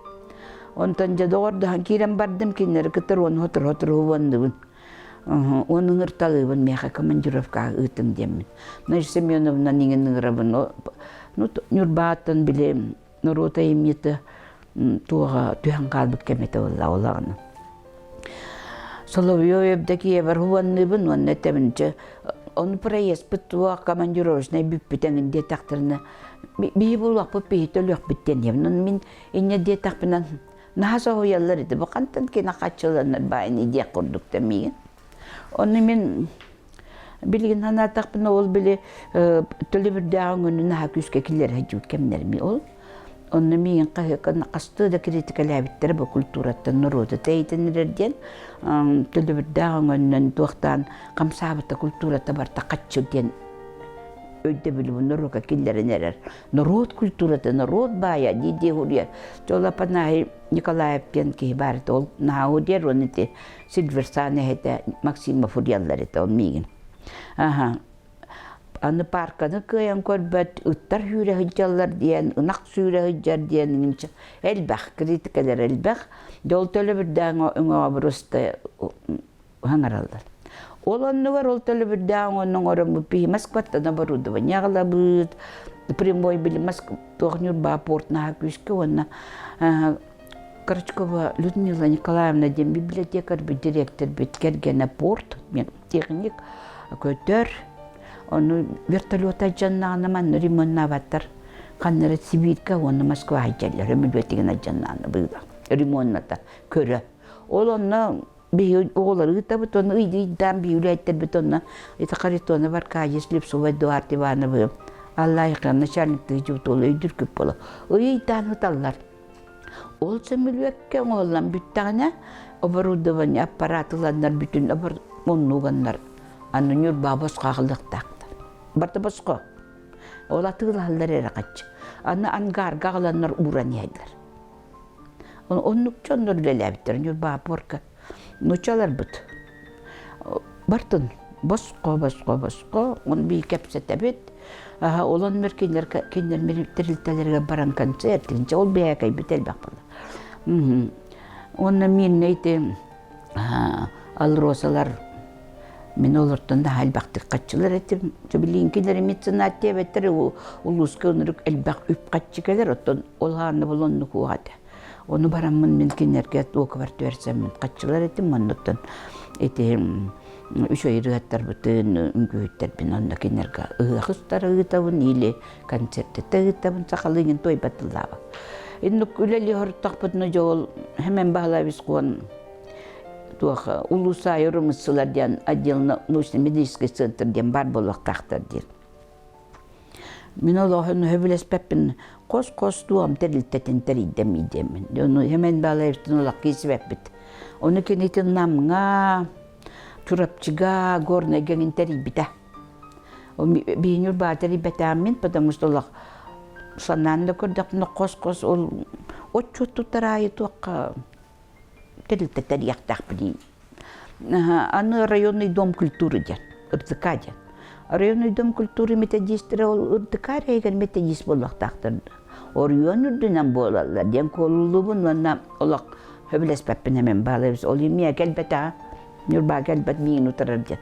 Онтон дьэ доҕордоһон киирэн бардым кинилэри кытары уон сотору-сотору уоннубун. Уон ыҥырталыыбын миэхэ командировкаҕа ыытыҥ диэммин. Надежда Семеновна иҥин ыҥырабын. Ну, Ньурбааттан били норуот айымньыта туоҕа түһэн хаалбыт кэмэтэ буолла улаҕана. Соловьев Евдокиевар уонныыбын уонна этэбин чэ ону проездпыт туох командировочнай бүппүт эҥин диэтэхтэринэ биһи булуохпут биһи төлүөхпүт диэн диэбин ону мин инньэ диэтэхпинэ наһаа соһуйаллар ити бу хантан кини хаччыланар баайын диэх курдук да миигин ону мин Билигин санаатахпына ол били төлөбүрдээх өҥөнү наһаа күүскэ киллэрэ сылдьыбыт кэмнэрим ол. Онно миигин хаһыакка хастыы да критикэлээбиттэрэ бу культураттан норуоту тэйитэн эрэр диэн төлөбүрдээх өҥөннөн туохтаан хамсаабыта культурата барыта хаччы диэн өйдөбүлү бу норуокка киллэрэн эрэр. Норуот культурата, норуот баайа дии-дии уруйар. Дьол Апанааһый Николаев диэн киһи баар этэ, ол наһаа удиэр уонна ити Сильверсан эһэтэ Максимов уруйаллар этэ ол миигин. Аха. Аны парканы кыайан көрбөт, ыттар сүүрэ сылдьаллар диэн, ынах сүүрэ сылдьар диэн элбэх, критикэлэр элбэх. Дьэ ол төлөбүрдээх өҥөҕө просто хаҥараллар. Ол оннугар ол төлөбүрдээх өҥөнү оҥороммут биһи Москваттан оборудование аҕалабыт, прямой били Москва туох Ньурба порт наһаа күүскэ уонна Корочкова Людмила Николаевна диэн библиотекарь директорбит кэргэнэ порт техник көтөр ону вертолет айдьаннаҕына манна ремоннаабаттар ханна Сибииргэ уонна Москва айдьаллар өмүлүөтигин айдьаннаҕына быыла ремонната көрө ол онно биһи оҕолору ыытабыт уонна ыйдаан биһи үлэһиттэрбит онно ити Харитонов Аркадий Слепцова Эдуард Ивановы Аллайхан начальниктыы дьыбыт өйдүркүп буола ыйдаан ыталлар Ол сөмүлүөккэ оҥоһуллан бүттэҕинэ, оборудование аппарат ыланнар бүтүн оннуганнар аны Ньурба босхо аҕалыахтаахтар. Барыта босхо. Ол атыылаһаллар эрэ хаччы. Аны ангарга аҕаланнар ууран иһэллэр. Оннук дьоннор үлэлээбиттэр Ньурба порка. Нууччаларбыт бартын босхо босхо босхо он бии кэпсэтэбит ол оннугар кинилэр кинилэр тэрилтэлэригэр баран концерт дьэ ол бэйэкэйбит элбэх буолла уонна миэннэ ити алросалар мин олортон да элбэхтик хаччылар этим билигин кинилэри меценат диэбэттэр улууска ынырык элбэх үп хаччы кэлэр оттон ол хаанна был оннук уох этэ Ону бараммын мин кинилэргэ туокабар түһэрсэммин хаччылар этим оннуттан ити үчүгэй ырыаттарбытын, үҥкүүһүттэрбин онно кинилэргэ ыһыах устара ыытабын или концертета ыытабын сахалыы иҥин туойбат тыллаабын. Иннук үлэлии хортохпутуна дьэ ол Хэмэн Баһылайбыс Куон туох улуус аайы урумусчулар диэн отдел научно-медицинский центр диэн баар буолуохтаахтар диэн. Мин олоһун сөбүлэспэппин хос-хос туом тэрилтэтин тэрийдэм диэммин. Ону Хэмэн Баалаевтын олох киирсибэппит. Ону кинитин Намҥа, Чурапчыга, Горнайга эҥин тэрийбитэ. Биһи Ньурбаҕа тэрийбэтэҕим потому что олох санаан да көрдөхпүнэ хос-хос ол отчуот туттар аайы туохха тэрилтэ тэрийиэхтээхпиний Аны районный дом культуры диэн, РДК диэн. Районный дом культуры методистара ол РДК эрэйигэр методист буолуохтаахтар. Оройуон үрдүнэн буолаллар диэн куолулуубун уонна олох сөбүлэспэппин эмэн баалабыс. Ол имиэ кэлбэтэҕэ, Ньурбаа кэлбэт миигин утарар диэн.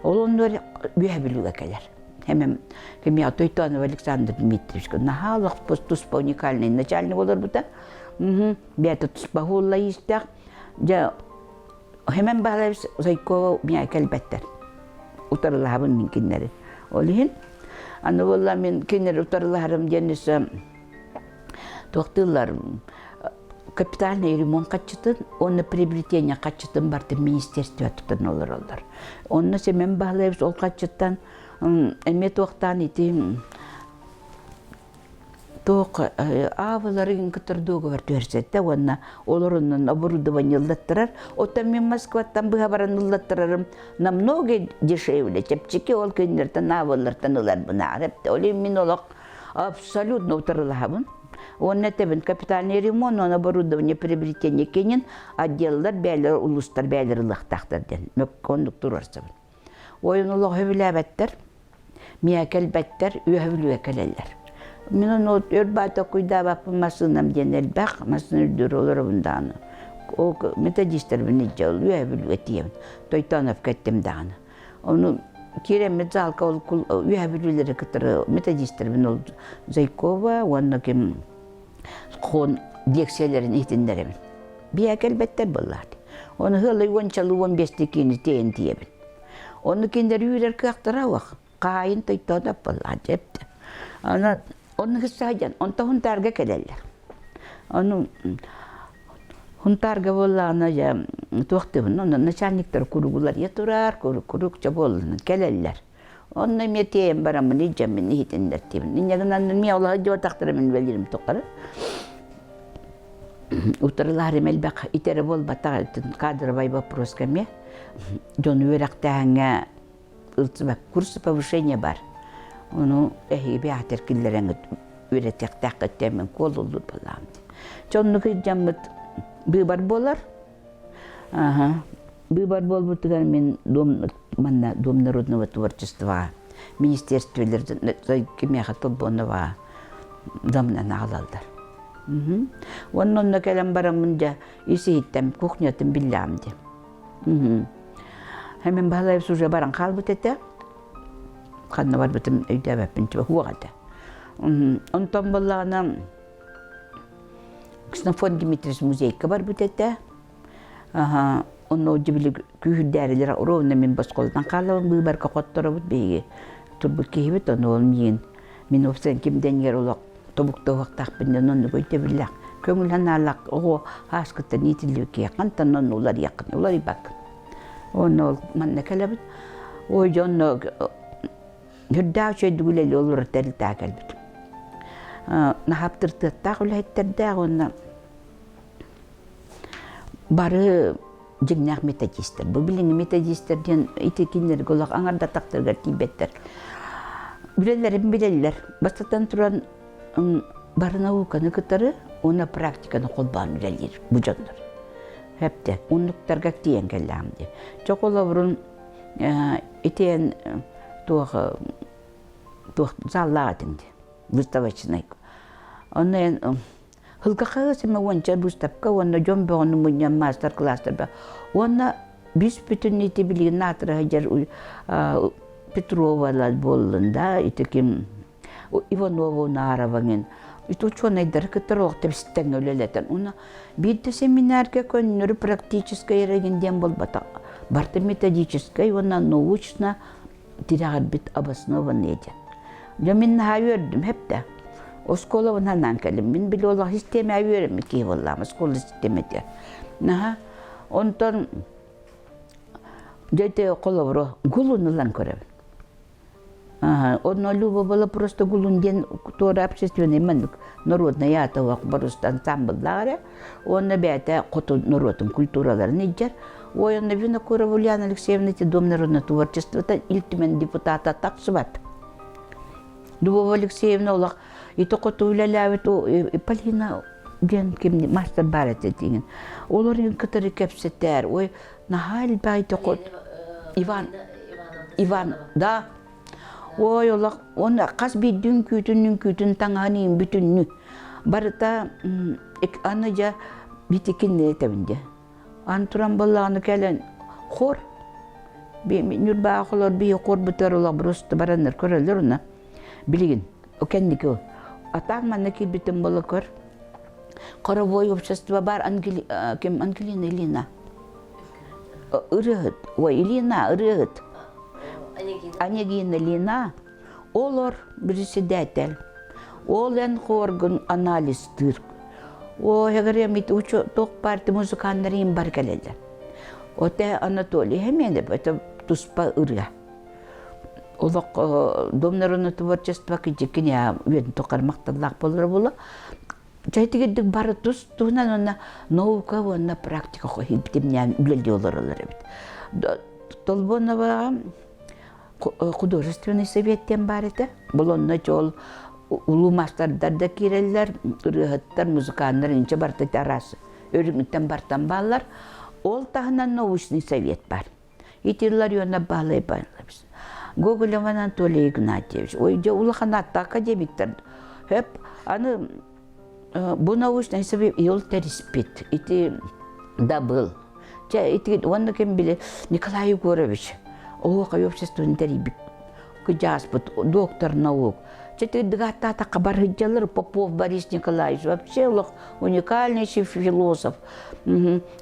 Ол оннугар Үөһэ Бүлүүгэ кэлэр. Эмэм кимиэхэ Тойтонов Александр Дмитриевичка наһаа олох туспа уникальный начальник олорбута. Бэйэтэ туспа уолла иистээх. Дьэ, Хэмэн Баһылайбыс Зайкова миэхэ кэлбэттэр. Утарылаһабын мин кинилэри. Ол иһин аны буолла мин кинилэри утарылаһарым диэн өссө туохтууллар. Капитальный ремонт хаччытын уонна приобретение хаччытын барытын министерство тутан олороллор. Онно Семен Баһылаевич ол хаччыттан эмиэ туохтаан ити туох ааваларын кытары договор түһэрсэттэ уонна олорунан оборудование ыллаттарар. Оттон мин Москваттан быһа баран ыллаттарарым намного дешевле, чэпчэки ол кинилэртэн аавалартан ыларбын аарап. Ол мин олох абсолютно утарылаһабын. Уонна этэбин капитальный ремонт уонна оборудование приобретение кенин отделлар бээлэр улуустар бээлэр ылыахтаахтар диэн оннук туруорсабын. Ойун олох сөбүлээбэттэр, миэхэ кэлбэттэр, үөһэ бүлүүгэ кэлэллэр. Мин ону өр баай толкуйдаабаппын массыынам диэн элбэх, массыына үрдүгэр олоробун даҕаны. Ол методистарбын илдьэ ол үөһэ бүлүүгэ тиийэбин. Тойтоновка эттим даҕаны. Ону киирэммит залга ол үөһэ бүлүүлэри кытары методистарбын ол Зайкова уонна ким хон лекцияларын иһитиннэрэбин. Биһэ кэлбэттэр буоллаат. Ону ыалай уончалыы уон биэсти киини тиэйэн тиийэбин. Ону кинилэр үүрэр кыахтара суох. Хаайын тойтоодоп буоллаҕа дьэптэ. Аны онну саадьан, онто Хунтаарга кэлэллэр. Ону Хунтаарга буоллаҕына дьэ туох дыбын, онно начальниктар куругуларыйа турар, курук чэ буоллун кэлэллэр. Онно эмиэ тиэйэн бараммын илдьэммин иһитиннэртибин. Инньэ гынан эмиэ олоһо дьуотахтара мин үлэлиирим тухары. Утарылаһарым элбэх итэрэ буолбатах кадровай вопроска эмиэ дьон үөрэхтээһиҥҥэ ылсыбат курс повышения бар. Ону эһиги бэйэҕитигэр киллэрэҥҥит үөрэтиэхтээххит диэн куолуллуур буоллаҕым дии. Дьэ оннук илдьэммит быыбар буолар. Аха. Быыбар буолбутугар мин дом манна Дом народного творчества министерствелер кимиэхэ Толбонова домнан аҕалаллар. Уонна онно кэлэн бараммын дьэ ис иһиттэн кухнятын биллэҕим дии. Мен Баһылаев уже баран хаалбыт этэ. Ханна барбытым өйдөөбөппүн суох этэ. Онтон буоллаҕына Ксенофонт Дмитриевич музейка барбыт этэ. Онно били күүһүрдээрилэр ровно мин босхолотон хаалабын быыбарга хотторобут биһиги турбут киһибит ону ол миин мин уопсайан ким дэнигэр олох тобуктуохтаахпын диэн оннук өйдөбүллээх көҥүл санаалаах оҕо ааскыттан иитиллибит киһи хантан онно уларыйаххын уларыйбаккын онно ол манна кэлэбит ой дьонно Үрдээх үчүгэйдик үлэлии олорор тэрилтэҕэ кэлбитим. Наһаа тыртыаттаах үлэһиттэрдээх уонна бары дьиҥнээх методистар. Бу билиҥҥи методистар диэн ити кинилэргэ олох аҥардатахтарыгар тиийбэттэр. Үлэлэрин билэллэр. Бастатан туран бары науканы кытары уонна практиканы холбоон үлэлиир бу дьоннор. Хэптэ, оннуктарга тиийэн кэллэҕим дии. Чэ холобурун итиэн туох туох заллаах этим дии выставочнай онно эн Хылгахаҕа сэмэ уонча быыстапка уонна дьон бөҕөнү мунньан маастар-кылаастарба уонна бүүс бүтүн ити билигин аатыра сылдьар Петровалар буоллун да ити ким Иванова Унарова ити учуонайдары кытары олох тэбистэҥҥэ үлэлэтэн уонна биир да семинарга көннөрү практическай эрэгин диэн буолбатах барыта методическай уонна научно тирэҕирбит обоснованные диэн дьэ мин наһаа үөрдүм хэптэ оскуолабын анаан кэлим мин били олох систиэмэҕэ үөрэммит киһи буоллаҕым оскуола систиэмэтигэр наһаа онтон дьэ ити холобуру гулун ылан көрөбүн Онно Люба была просто Гулун диэн туора общественный маннык народнай аата боруста ансамбллаах эрэ. Уонна бэйэтэ хоту норуотун культураларын илдьэр. Ой, онно Винокурова Ульяна Алексеевна ити Дом народного творчествота Ил Түмэн депутата тахсыбат. Дубова Алексеевна олох ити хоту үлэлээбит Полина диэн ким мастер баар этэ диэн. Олор кытары кэпсэтэр. Ой, наһаа элбэх ити хот Иван Иван да ой олох он хас биирдии үҥкүүтүн үҥкүүтүн таҥаһын иин бүтүннүү барыта аны дьэ битикинни этэбин дьэ ан туран буоллаҕына кэлэн хор Ньурбаҕа холор биһи хорбутугар олох просто бараннар көрөллөр уна билигин кэнники атаах манна киирбитим буола көр хоровой общество бар Ангели ким Ангелина Ильина ырыаһыт ой Ильина ырыаһыт Анегина Ильина олор председатель ол эн хоргун анализтыыр. О, говорим, туох партия музыканнар им бар кэлэллэр. Оте Анатолий Хеменев, это туспа ырыа. Олох Дом народного творчества кичикине үөн тохар макталлаах болор була. Чайтигирдик бары тус туһунан уонна наука уонна практика хибитимнээн үлэлии олороллор эбит. Толбоноваҕа художественный совет диэн баар этэ. Бұл онно ол улуу маастардар да киирэллэр, ырыаһыттар, музыканнар инчэ барыта араас өрүҥүттэн бартан бааллар. Ол таһынан научный совет бар. Ити Илларионов Баһылай Павлович, Гоголев Анатолий Игнатьевич, ой, дьэ улахан ааттаах академиктар. Хөп, аны бу научный совет ил тэриспит. Ити дабыл. Чэ, ити уонна ким били Николай Егорович, оһуохай обществоны тэрийбит кыдьааспыт, доктор наук. Чэ, тыдыгааттаатахха барыһыдьалар Попов Борис Николаевич вообще олох уникальнейший философ.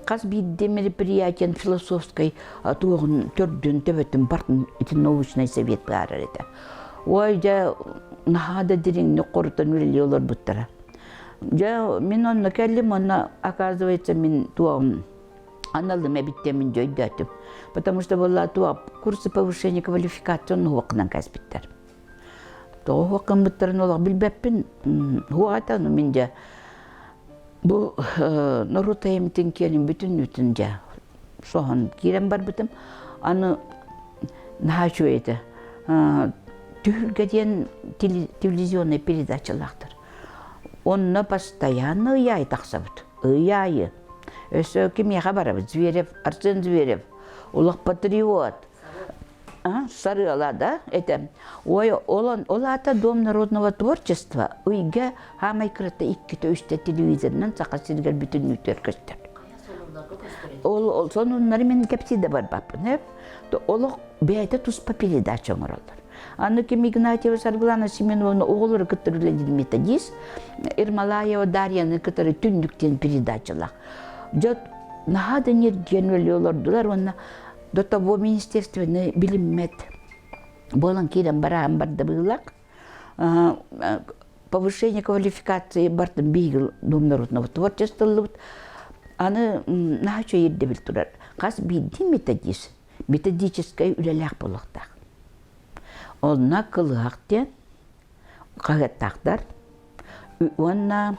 Хас биирдии мероприятиен философской туоҕун төрдүн төбөтүн бартын ити научный совет баарар этэ. Ой, дьэ, наһаа да дириҥник хорутан үлэлии олорбуттара. Дьэ, мин онно кэллим, онно, оказывается, мин туом аналым эбит мин дьөйдөөтүм. Потому что была туа курсы повышения квалификации онно кэспиттэр. Тоҕо хуоккаммыттарын олох билбэппин. Хуата, ну мин дьэ бу норуот айымтын киэнин бүтүннүүтүн дьэ соһон киирэн барбытым. Аны наһаа үчүгэй этэ. Түһүлгэ диэн телевизионный передачалаахтар. Онно постоянно ый аайы тахсабыт. Ый аайы. Өссө кимиэхэ барабыт? Зверев, Арсен Зверев, улах патриот. Сарыала да это. Ой, ол, ол аата Дом народного творчества ыйга хаамай кырата иккитэ үстэ телевизорынан саха сиригэр бүтүннүүтүгэр көстөр. Ол, ол сонуннары мен кэпсии да барбаппын. Олох бэйэтэ туспа передача оҥороллор. Аны ким Игнатьева Саргылана Семеновна оҕолору кытта үлэлиир методист, Ермолаева Дарьяны кытары түннүк диэн передачалаах. Дьэ наһаа да ньиргиэн үлэлии олордулар уонна до того министерственный билиммэт буолан киирэн бараан барда быылак. Повышение квалификации бартын биһиги Дом народного творчестволлубут. Аны наһаа үчүгэй ирдэбил турар. Хас биирдии методист методическай үлэлээх буолуохтаах. Онно кылыһах диэн хаһыаттаахтар уонна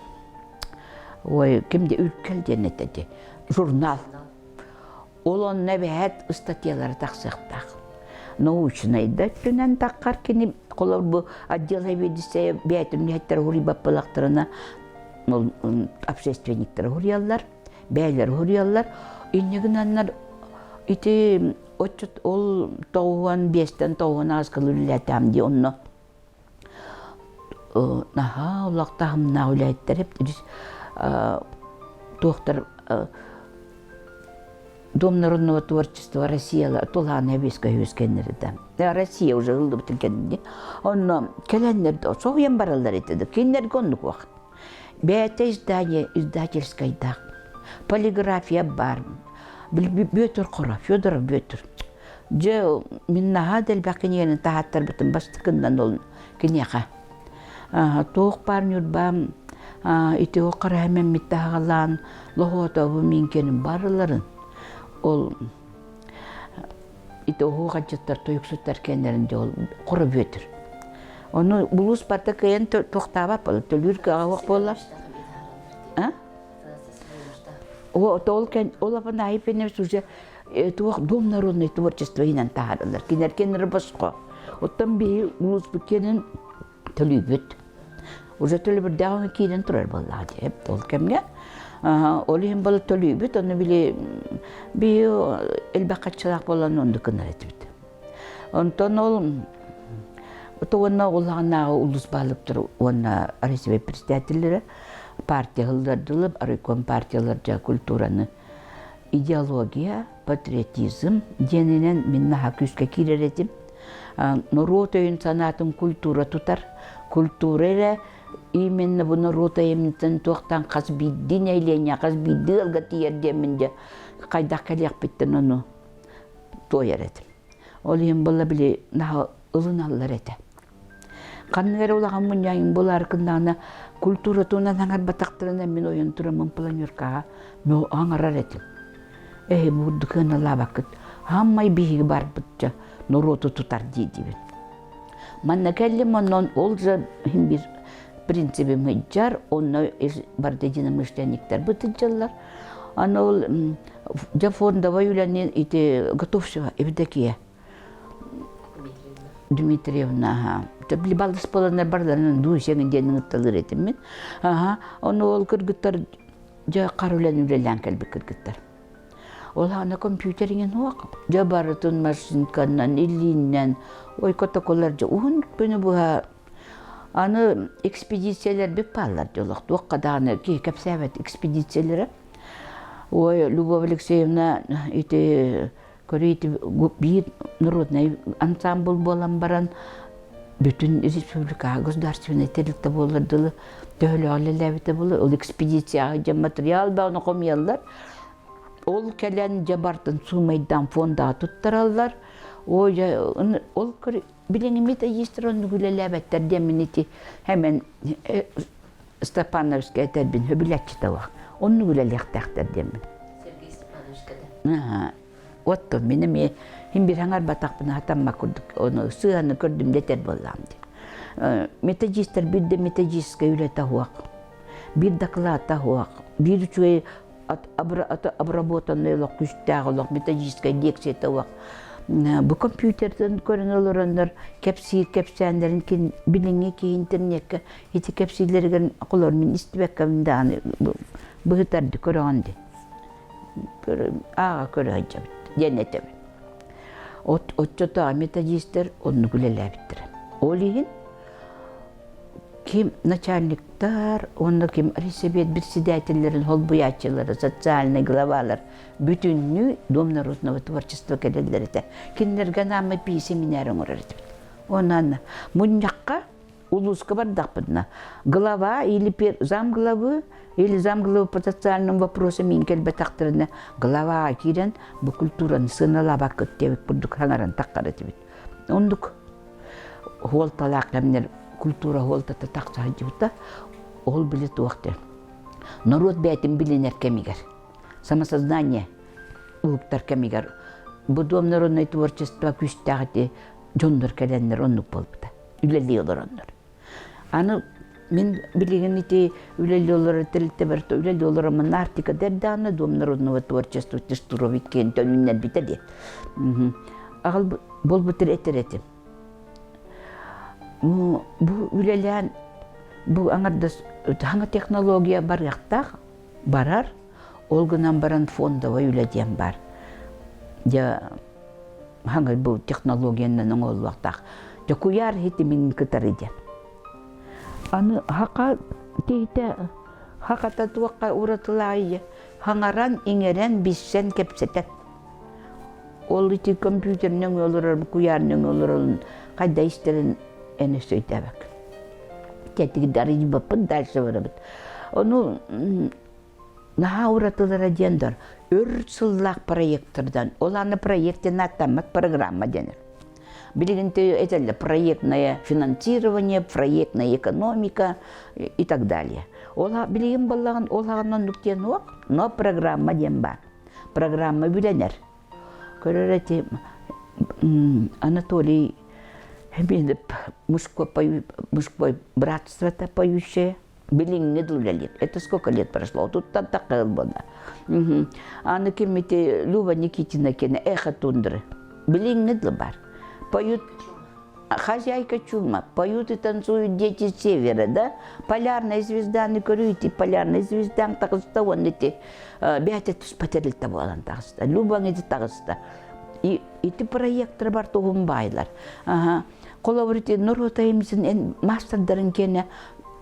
ой ким де үркэл диэн этэ дии журнал. Ол онно эбэһээт ыстатыйалара тахсыахтаах. Научнай да өттүнэн таххар кини холор бу отдел сэбиэдиссэйэ бэйэтин үлэһиттэрэ уһуруйбаппылахтарына общественниктара уһуруйаллар. Бэйэлэр уһуруйаллар. Инньэ гынаннар ити отчут ол тоҕуһуон биэстэн тоҕуһун ааскылы үлэлээтэм дии онно наһаа улах таһымнаах үлэһиттэр туохтар Дом народного творчества Россияла тулаана эбиэскэ үөскэннэр да. Россия уже ыллыбытын кэннини. Онно кэлэннэр соһуйан бараллар этэ да. Кинилэргэ оннук уох. Бэйэтэ издание издательскайдаах. Полиграфия баар. Бүөтүр Хоро, Федоров Бүөтүр. Дьэ, мин наһаа да элбэх кинигэни таһааттарбытын бастакыннан ол киниэхэ. Туох баар Ньурбам ити хара эмэммит таһаҕалаан Лоһуотобу миинкэнин барыларын ол ити оһуохайдьыттар тойуксуттар кэннэрин дьэ ол хоро Бүөтүр. Ону улуус барыта кыайан туохтаабат буолла, төлүүр кыаҕа суох буолла. А? Ол кэн ол Афанасий Пеневич уже туох Дом народной творчество иһинэн таһаараллар. Кинилэр кинилэр босхо. Оттон биһи улууспут киэнин төлүүбүт. Уже төлөбүрдээх киирэн турар буоллаҕа дии ол кэмҥэ. Ол иһин буола төлүүбүт, ону били биһи элбэх хаччылаах буолан оннук гынар этибит. Онтон ол уонна улаҕаннааҕы улуус баһылыктара уонна Россия председателлэрэ партия ыллардылар, райком партиялар дьэ культураны идеология, патриотизм диэнинэн мин наһаа күүскэ киирэр этим. Норуот өйүн-санаатын культура тутар. Культура эрэ именно бу норуот айымньытын туохтан хас биирдии нэһилиэнньэ, хас биирдии ыалга тиийэр диэммин дьэ хайдах кэлиэхпиттэн ону туойар этим. Ол иһин буолла били наһаа ылыналлар этэ. Ханнык эрэ улахан мунньаайын буолаары гыннаҕына, культура туһунан аҥарбатахтарына мин ойон тураммын планеркаҕа аҥарар этим. Эһи бурдук сыаналаабаккыт, хааммай биһиги барбытча норуоту тутар дии-диибин. Манна кэллим онон ол же иһин биир принцибим сылдьар, онно барда единомышленниктар бытыдьаллар. Аны ол дьэ фондовай үлэни ити Готовцева Евдокия Дмитриевна аха били балыс буоланнар барыларын дуусеҥ диэн ыҥытталыыр этим мин. Аха ону ол кыргыттар дьэ хар үлэни үлэлээн кэлбит кыргыттар. Ол аана компьютер иҥин суох. Дьэ барытын машинканан, илииннэн, ой котоколар дьэ уһун күнү быһа аны экспедициялэрбит бааллар дьэ олох туохха даҕаны киһи кэпсээбэт экспедициялэрэ. Ой, Любовь Алексеевна ити көрүү ити биир народнай ансамбль буолан баран бүтүн республикаҕа государственнай тэрилтэ буолар дылы төһөлөөх үлэлээбитэ буолар ол экспедицияҕа дьэ материал даҕаны хомуйаллар ол кэлэн дьэ бартын суумайдаан фондаҕа туттараллар ой дьэ ол билиҥҥи методистар оннук үлэлээбэттэр диэммин ити хэмэн Степановичка этэрбин сөбүлээччитэ суох оннук үлэлиэхтээхтэр диэммин Сергей Степановичка да Оттон мин эмиэ иһин биир аҥарбатахпына хатаммат курдук ону сыыһаны көрдүм дэтэр буоллаҕым дии. Методистар биир да методическай үлэтэ суох, биир докладта суох, биир үчүгэй обработанный олох күүстээх олох методическай лекцията суох. Бу компьютертан көрөн олороннор кэпсиир кэпсээннэрин билиҥҥи киһи интернеккэ ити кэпсииллэригэр холор мин истибэккэбин даҕаны быһытарды көрөҕүн дии. ааҕа көрө сылдьабыт диэн этэбин. Оччотооҕу методистар оннук үлэлээбиттэрэ. Ол иһин ким начальниктар уонна ким райсовет председателлэрин холбуйааччылара, социальнай главалар бүтүннүү Дом народного творчества кэлэллэр этэ. Кинилэргэ анааммыт биир семинар оҥорор этибит. Онон мунньахха улууска бардахпытына глава или замглавы или замглавы по социальным вопросам иин кэлбэтэхтэринэ глава киирэн бу культураны сыаналаабаккыт диэбит курдук хаҥаран таххар этибит. Оннук хуолталаах кэмнэр культура хуолтата тахса сылдьыбыта ол били туох диэн норуот бэйэтин билинэр кэмигэр самосознание уһуктар кэмигэр бу дом народное творчество күүстээх ити дьоннор кэлэннэр оннук буолбута үлэлии олороннор. Аны мин билигин ити үлэлии олорор тэрилтэбэр үлэлии олороммун Арктика дэрдэҕинэ Дом народного творчества Штуровик киэн төнүннэрбитэ диэн. Аҕал буолбутар этэр этим. Бу үлэлээн бу аҥардас хаҥа технология барыахтаах барар ол гынан баран фондовай үлэ диэн бар. Дьэ хаҥа бу технологиянан оҥоһуллуохтаах. Дьэ куйаар ситимин кытары диэн. Аны хака киһитэ хаката туохха уратылаайы хаҥаран, иҥэрэн, билсэн, кэпсэтэн. Ол ити компьютер нөҥүө олорор, куйаар нөҥүө олорорун хайда истэрин эн өссө өйдөөбөккүн. Тэтигит арыйбаппыт, дальше барабыт. Ону Наһаа уратылара диэн дар өр сыллаах проектордан, ол аны проект диэн ааттаммат программа дэнэр. Билигин этэллэр проектное финансирование, проектная экономика и так далее. Ол билигин баллаҕын ол хаҕын оннук диэн суох, но программа диэн баар. Программа үлэнэр. Көрөр эти Анатолий мужской, мужской братство-то поющее Билиҥҥи да үлэлиир. Это сколько лет прошло? Отуттан тахха ылбана. Аны киммити Люба Никитина кene эхо тундры. Билиҥҥи да бар. Поют хозяйка чума, поют и танцуют дети севера, да? Полярная звезданы көрүйти, полярная звездан таҕыста уонна ити бэйэтэ туспа тэрилтэ буолан таҕыста. Любаҥ ити таҕыста. Ити проектор бар туһун баайлар. Холобур ити норуот айымньытын эн маастардарын киэнэ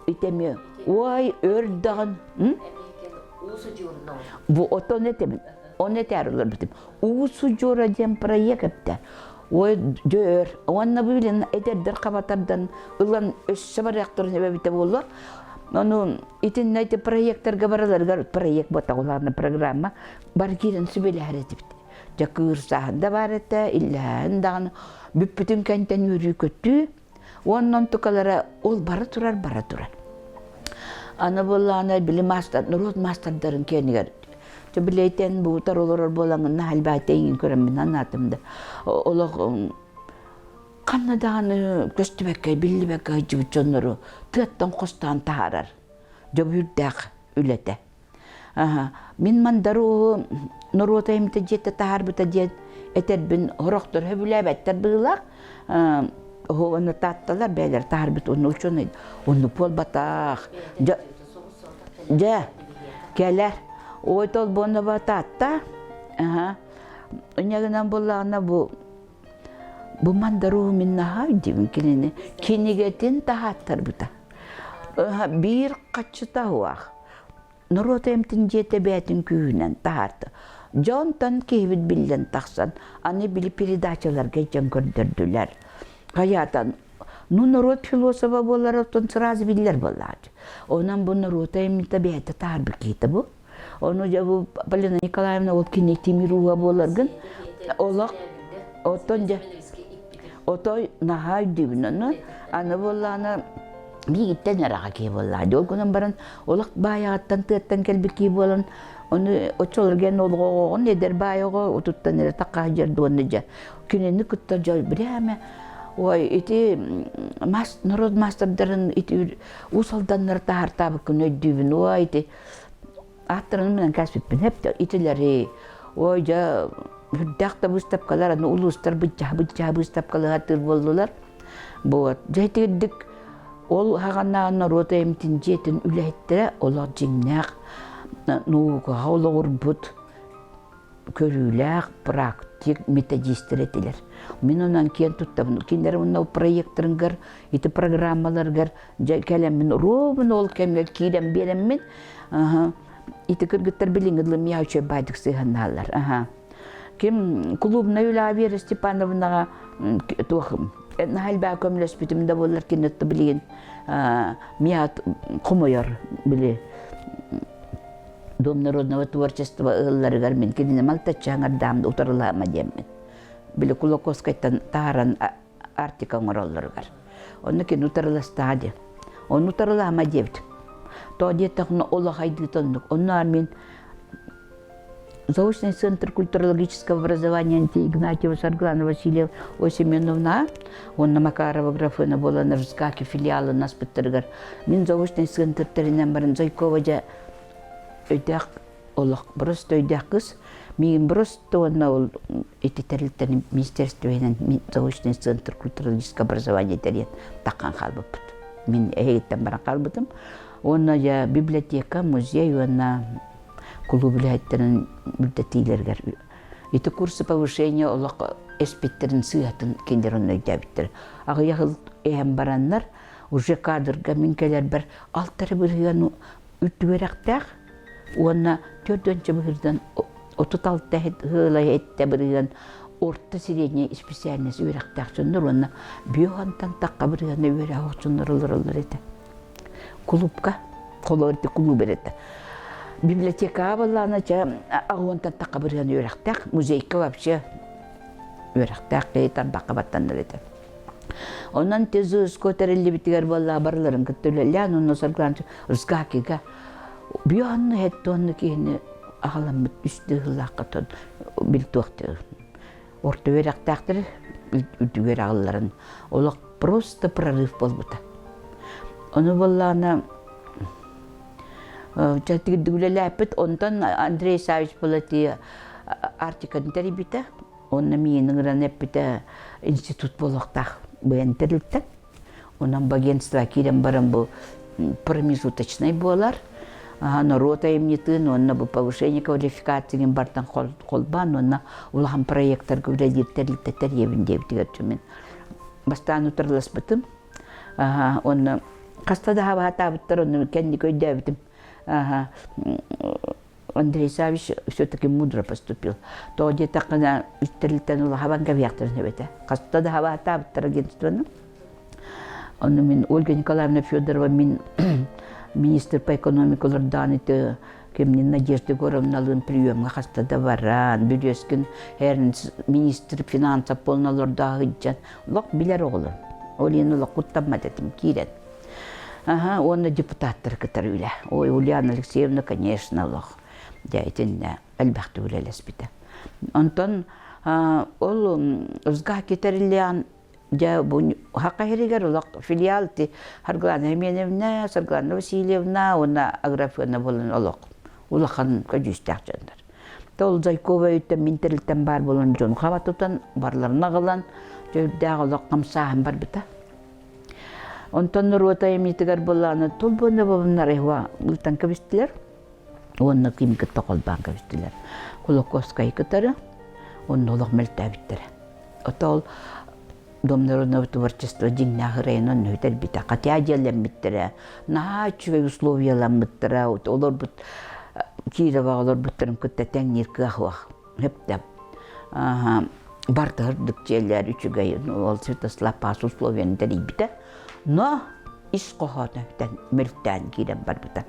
ити эмиэ ой өр даҕан бу отон этэбин оны этээр олорбутум уу судьуора диэн проект эптэ ой дьэ өр уонна бу билин эдэрдэр хабатардан ылан өссө барыахтарын эбэбитэ буоллар ону итиннэ ити проекттарга бараларыгар проект буотаҕулаана программа бар киирэн сүбэлэһэр этибит дьэ кыырсааһын да баар этэ иллэһээһин даҕаны бүппүтүн кэнтэн үөрүү көтүү. Уонна онтукалара ол бара турар, бара турар. Аны буоллаҕына били маастар, норуот маастардарын киэнигэр билейтен буутар олорор буолаҥын наһаа иҥин көрөммүн анаатым да олох ханна даҕаны көстүбэккэ биллибэккэ сылдьыбыт дьоннору тыаттан хостоон таһаарар дьобүүрдээх үлэтэ. Мин мандарууһу норуота эмитэ дьиэтэ таһаарбыта диэн этэрбин сорохтор сөбүлээбэттэр быһыылаах. Ону таатталар бэйэлэр таһаарбыт уонна учуонай оннук буолбатах. Дьэ, кэлэр. Ой толбонова таатта. Инньэ гынан буоллаҕына бу бу мандарууһу мин наһаа өйдүүбүн кинини. Кинигэтин таһааттарбыта. Биир хаччыта уах. Норуот эмтин дьиэтэ бэйэтин күүһүнэн таһаарда. Дьонтон киһибит биллэн тахсан, аны били передачаларга дьон көрдөрдүлэр. Хайаатан, ну норуот философа буолар оттон сразу биллэр буоллааччы. Онон бу норуота эмитэ бэйэтэ таһаарбыт киһитэ бу. Ону дьэ бу Полина Николаевна ол кини тимир ууһа буоларгын олох оттон дьэ отой наһаа өйдүүбүн ону аны буоллаҕына биигиттэн ыраҕа киһи буоллаҕа дии ол гынан баран олох баайаҕыттан тыаттан кэлбит киһи буолан ону оччолорго эн олоҕоҕун эдэр баай оҕо утуттан эрэ такка сылдьар дуонна дьэ кинини кытта дьэ бирээмэ ой ити мас норуот маастардарын ити уус алданнары таһаартаабыккын өйдүүбүн ой ити ааттарын мин кээспиппин хэп итилэри ой дьэ үрдээх да быыстапкалар аны улуустар быдьаһа быдьаһа быыстапкалаһатыыр буоллулар Вот. Дьэ итирдик ол хаҕанааҕы норуот эмтин дьиэтин үлэһиттэрэ олох дьиҥнээх наукаҕа олоҕурбут көрүүлээх практик методистар этилэр. Мин онон киэн туттабын. Кинилэр уонна проекторыгар, ити программаларыгар дьэ кэлэммин ровно ол кэмҥэ киирэн биэрэммин ити кыргыттар билиҥҥи дылы миэхэ үчүгэй баайдык сыһыаннаһаллар. Ким клубнай үлэҕэ Вера Степановнаҕа туох наһаа элбэҕи көмөлөспүтүм да буоллар кинини билигин миэхэ хомойор били Дом народного творчества ыһылларыгар мин кинини малтаччы аҥардаам утарылаама диэммин. Били Кулаковскайтан таһааран Арктика оҥороллоругар. Онно кини утарыластаҕа диэн. Ону утарылаама диэбит. Тоҕо диэтэххинэ олох айдыыта оннук. Онно мин Заочный центр культурологического образования Игнатьева Саргылана Васильева Семеновна уонна Макарова Графына буолан РСК филиалын аспыттарыгар мин заочный центр тэринэн баран Зайкова дьэ өйдөөх олох просто өйдөөх кыз миигин просто уонна ол ити тэрилтэни министерствоһынан заочный центр культурологического образования тэрийэн таххан хаалбыппыт мин эһигиттэн баран хаалбытым уонна дьэ библиотека музей уонна кулууп үлэһиттэрин үрдэтиилэригэр ити курсы повышения олох эспиттэрин сыыһатын кинилэр онно өйдөөбүттэр аҕыйах ыл эһэн бараннар уже кадрга мин кэлэрбэр алтары бырыһыан үөрэхтээх уонна төрдүөнчэ быһыырдан 36 ыала эттэ бырыһыан орто средняй специальность үөрэхтээх дьоннор уонна биохантан тахха бырыһыана үөрээх дьоннор олороллор этэ. Кулуупка холоор кулууп этэ. Библиотекаҕа буоллаҕына чэ аҕуонтан тахха бырыһыан үөрэхтээх, музейка вообще үөрэхтээх киһи тарбахха баттанар этэ. Онон ТЗСК тэриллибитигэр буоллаҕа барыларын кытта үлэлээн, онно Саргылаан Русгакига бионну хеттуонну киһини аҕаламмыт үс тыһыллаахха билтуохтыыр. Орто үөрэхтээхтэр үрдүгэр аҕалларын олох просто прорыв буолбута. Ону буоллаҕына чэ үлэлээппит, онтон Андрей Савич Балатия Арктиканы тэрийбитэ. Онно миигин ыҥыран эппитэ институт буолуохтаах быйан тэрилтэ. Онон бу агентство киирэн баран бу промежуточнай буолар. Норуот айымньытын уонна бу повышение квалификацияны бартан холбоон уонна улахан проекттарга үлэлиир тэрилтэ тэрийэбин диэбитигэр мин бастаан утарыласпытым. Онно хаста да хабаатаабыттар онно кэнники өйдөөбүтүм. Андрей Савич все-таки мудро поступил. Тоҕо диэтэххинэ, үстэрилтэн улахабан кэбиһиэхтэрин сөп этэ. Хаста да хабаатаабыттар агентствоны. Ону мин Ольга Николаевна Федорова мин министр по экономике олордоон ити кимнин Надежда Егоровналыын приемҥа хаста да баран, Бүрүөскүн министр финансов полно олордоо сылдьан, олох билэр оҕолор. Ол иһин олох куттаммат этим киирэн. Аха, уонна депутаттары кытары үлэ. Ой, Ульяна Алексеевна, конечно, олох дьэ итиннэ элбэхтик үлэлэспитэ. Онтон ол СГАКи тэриллиэн дьэ бу Хака сиригэр олох филиал ти Саргылана Семеновна, Саргылана Васильевна уонна Аграфена буолан олох улахан көдьүүстээх дьоннор. Ол Зайкова өйүттэн мин тэрилтэн баар буолан дьону хаба тутан барларын аҕалан дьэ олох хамсааһын барбыта. Онтон норуот айымньытыгар былааны тулбуна бобуннар ыытан кэбистилэр. Уонна ким кытта холбоон кэбистилэр. Кулаковскай кытары онно олох мөлтөөбүттэрэ. Ото ол Дом народного творчества дьиҥнээх ырайын онно бүтэрбитэ. Хотя дьиэлэммиттэрэ, наһаа үчүгэй условияламмыттара, олорбут Кироваҕа олорбуттарын кытта тэҥниир кыах суох. Сөптөөх. Бартыһырдык дьиэлэр үчүгэй, ол Святослав Паас условияны тэрийбитэ. Но ис хоһооно бүтэн мөлтөөн киирэн барбыта.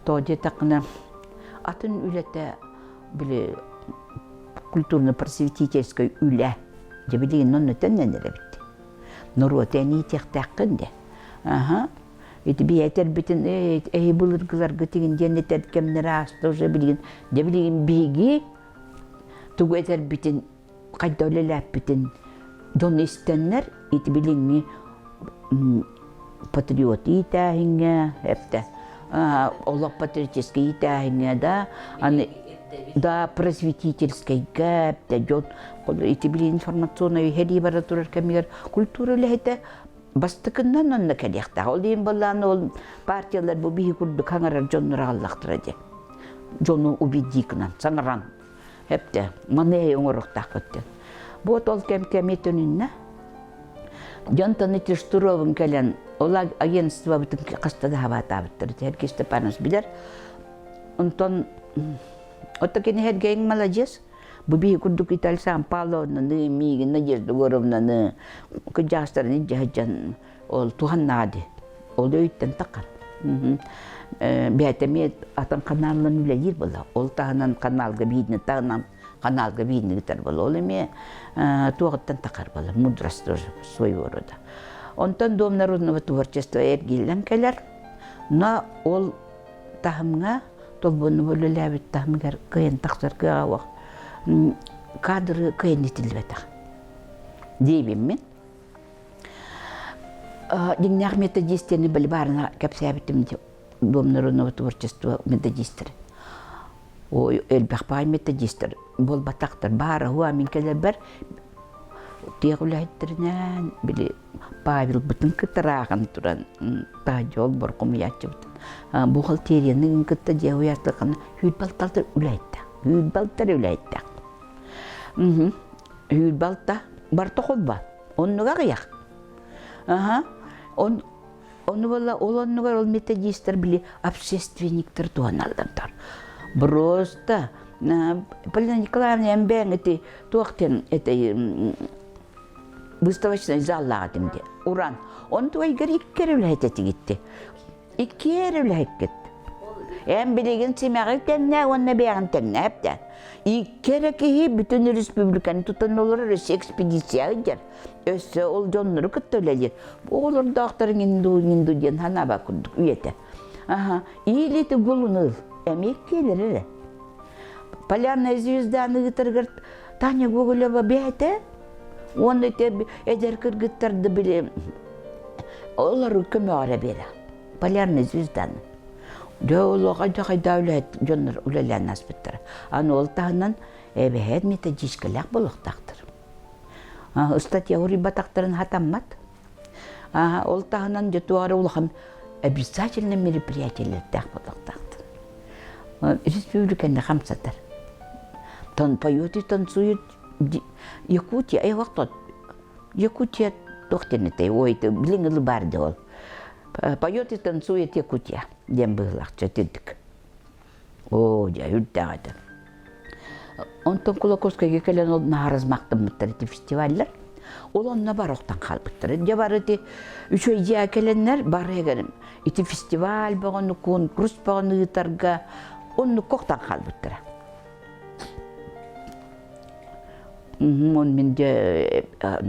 Тоҕо диэтэххинэ, атын үлэтэ били культурно-просветительскай үлэ дьэ билигин онно төннөн эрэбит. Норуоту эн иитиэхтээххин де. Аха. Ити би этэрбитин эһи былыргыларгыт игин диэн этэр кэмнэр ааста уже билигин дьэ билигин биһиги тугу этэрбитин хайда үлэлээппитин дьон истэннэр ити билиҥҥи патриот иитээһиҥҥэ эптэ олох патриотическай иитээһиҥҥэ да аны да просветительскайга эптэ дьон ити били информационнай иһэрии бара турар кэмигэр культура үлэһитэ бастакыннан онно кэлиэхтээх. Ол иһин былаан ол партиялар бу биһи курдук хаҥарар дьоннор аҕаллахтара дии. Дьону убедить гынан, саҥаран Эптэ, маны оҥоруохтаахпыт диэн. Вот ол кэм кэми төнүннэ. Дьонтон ити Штыровым кэлэн, ол агентствобытын хаста да хабаатаабыттар. Сергей Степанович билэр. Онтон ото кини Сергейиҥ маладьыас. Бу биһи курдук Италь Сан Павловнаны, миигин Надежда Егоровнаны кыдьаастарын илдьэ сылдьан ол туһаннаҕа дии. Ол өйүттэн таххар. Бэйэтэ эмиэ атын каналынан үлэлиир буолла. Ол таһынан каналга биирни таһынан каналга биирни ыытар буолла. Ол эмиэ туоҕуттан тахар буолла. Мудрость тоже своего рода. Онтон Дом народного творчества эргиллэн кэлэр. Но ол таһымҥа толбонну үлэлээбит таһымыгар кыайан тахсар кыаҕа суох. Кадры кыайан итиллибэтэх. Диэбин мин. Дьиҥнээх методист диэни били баарына кэпсээбитим Дом народного творчества методистар. Ой, элбэх баай методистар буолбатахтар. Баара хуа мин кэлэрбэр тиэх үлэһиттэринэн били Павелбытын кытарааҕын туран таһдьа олбор хомуйааччыбытын бухгалтерияны кытта дьиэ уйааттахына хүүрбалталтар үлэһиттэх хүүрбалтар үлэһиттэх Үүрбалта барыта холба. Оннуга аҕыйах. Аха. Он ону буолла ол оннугар ол методистар били общественниктар туһаналлар. Просто Полина Николаевна эн бэйэҥ ити туох диэн этэй выставочный заллаах этим де уран. Он туайгар икки эрэ үлэһит этигитти. Иккиэр үлэһиккит. Эн билигин симэҕи тэҥнээ уонна бэйэҕин тэҥнээп да. Икки эрэ киһи бүтүн республиканы тутан олорор өссө экспедиция ыдьар. Өссө ол дьоннору кытта үлэлиир. Бу оҕолордоохторуҥ инду инду диэн ханаба курдук үйэтэ. Аха, иилити гулунул. Эмиэ иккиэлэр эрэ. Полярная звезданы ыытарыгар Таня Гоголева бэйэтэ уонна ити эдэр кыргыттар да били олору көмөҕө эрэ биэрэ. Полярная звезданы. Дьэ ол хайда үлэһит дьоннор үлэлээн ааспыттара. Аны ол таһынан эбэһээт методичкалаах буолуохтаахтар. Ыстатыйа уруйбатахтарын хатаммат. Ол таһынан дьэ туох эрэ улахан обязательно мероприятиелэрдээх буолуохтаахтар. Республиканы хамсатар. Тон поет и танцует Якутия, ай тот Якутия туох диэн этэй, ой, билиҥ ылы баар да ол. Поет и танцует Якутия диэн быһыылаах чөтүрдүк. Оо, дьэ, үрдээх этэ. Онтон Кулаковскайга кэлэн ол наһаа размахтаммыттар ити фестиваллар. Ол онно бар охтон хаалбыттар. Дьэ бары ити үчүгэй дьиэ кэлэннэр бары эгэрим ити фестиваль бөҕөнү, конкурс бөҕөнү ыытарга оннукка охтон хаалбыттара. Он мин дьэ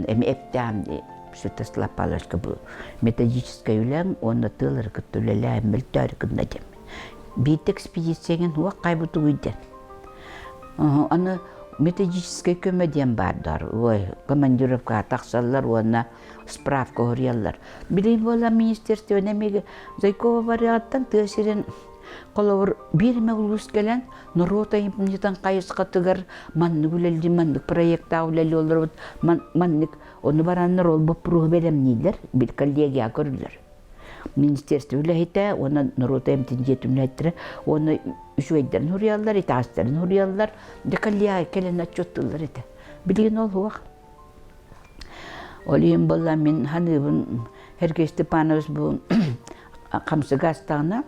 эми эптэм. Святослав Павловичка бу методическай үлэҥ уонна тыалары кытта үлэлээн мөлтөөрү гынна диэн. Биирдэ экспедицияҥын уох хайбытыгый диэн. Аны методическай көмө диэн баардар. Ой, командировкаҕа тахсаллар уонна справка уһуруйаллар. Билигин буолан министерствоны эмиэ Зайкова барыаҕыттан тыа сирин холобур биир эмэ улуус кэлэн норуот айымньытын хайысхатыгар маннык үлэлии маннык проектаах үлэлии олоробут маннык ону бараннар ол боппуруоһу бэлэмнииллэр бил коллегия көрүллэр министерство үлэһитэ уонна норуот айымньытын дьиэтин үлэһиттэрэ уонна үчүгэйдэрин суруйаллар итэҕэстэрин суруйаллар дьэ коллегия кэлэн отчуоттууллар этэ билигин ол суох Ол иһин буолла мин саныыбын Сергей Степанович бу хамсыга астаҕына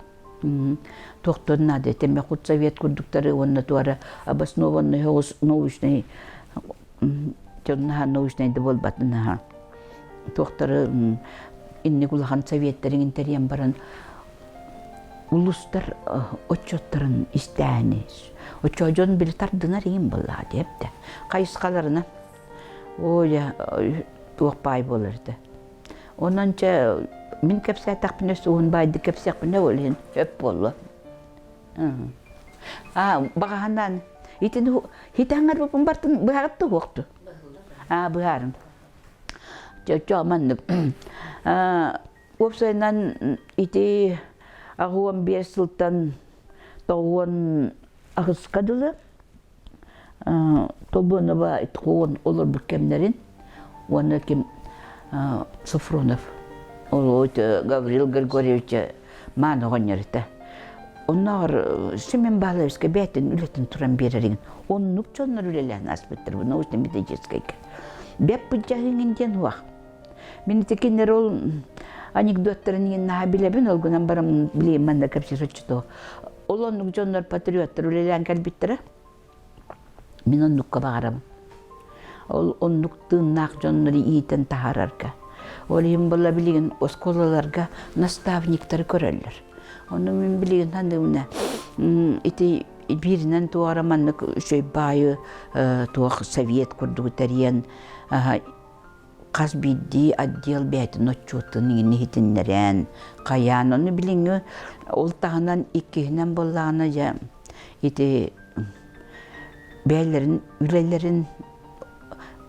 туохтан наада этэ худсовет курдуктары уонна туора обоснованный научный дьоннаһа научный да буолбатын наһаа туохтары инник улахан советтарын тэрийэн баран улустар отчуоттарын истээни оччо дьон били тардынар иин буоллаҕа диэптэ хайысхаларына Ой, туох баай буолар этэ. Онон чэ мин кэпсээтэхпинэ суһун баайды кэпсиэхпинэ ол иһин сөп буолла. Аа, баҕаһанан итини хитаҥар бартын быһаҕыт туһуохту. Аа, быһаарым. Чо маннык. Уопсайынан ити 85 сылтан 98-ка дылы Тобонова итхуон олорбут кэмнэрин уонна ким Софронов ол Гаврил Григорьевич маан оҕонньор этэ. Оннооҕор Семен Павловичка бэйэтин үлэтин туран биэрэрин оннук дьоннор үлэлээн ааспыттар бу научно-методическайга. Бэп быдьаһыҥын диэн уох. Мин ити кинилэр ол анекдоттарын иһин наһаа билэбин, ол гынан баран билиэм манна кэпсиир оччотоо. Ол оннук дьоннор патриоттар үлэлээн кэлбиттэрэ. Мин оннукка баҕарабын. Ол оннук тыыннаах дьоннору иитэн таһаарарга. Ол иһин буолла билигин оскуолаларга наставниктары көрөллөр. Ону мин билигин саныыбына ити бииринэн туох эрэ маннык үчүгэй баайы туох совет курдугу тэрийэн хас биирдии отдел бэйэтин отчуотун иһитиннэрэн, хайаан ону билиҥҥи ол таһынан иккиһинэн буоллаҕына дьэ ити бэйэлэрин үлэлэрин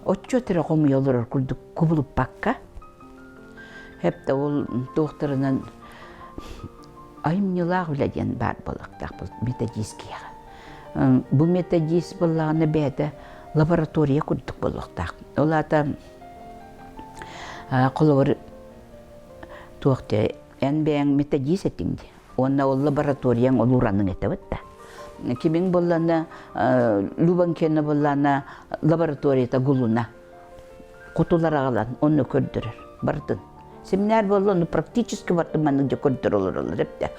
отчуот эрэ хомуйа олорор курдук кубулуппакка хэп да ол туохтарынан айымньылаах үлэ диэн баар буолуохтаах методист киһиэхэ. Бу методист буоллаҕына бэйэтэ лаборатория курдук буолуохтаах. Ол аата холобур туох диэ эн бэйэҥ методист этиҥ дии. Уонна ол лабораторияҥ ол ураныҥ этэбит да. Кимиҥ буоллана Любанкина буоллана лабораторията гулуна. Кутулар аҕалан онно көрдөрөр барытын. Семинар буолла, ону практически барытын маннык дьэ көрдөрө олороллор эбитэ.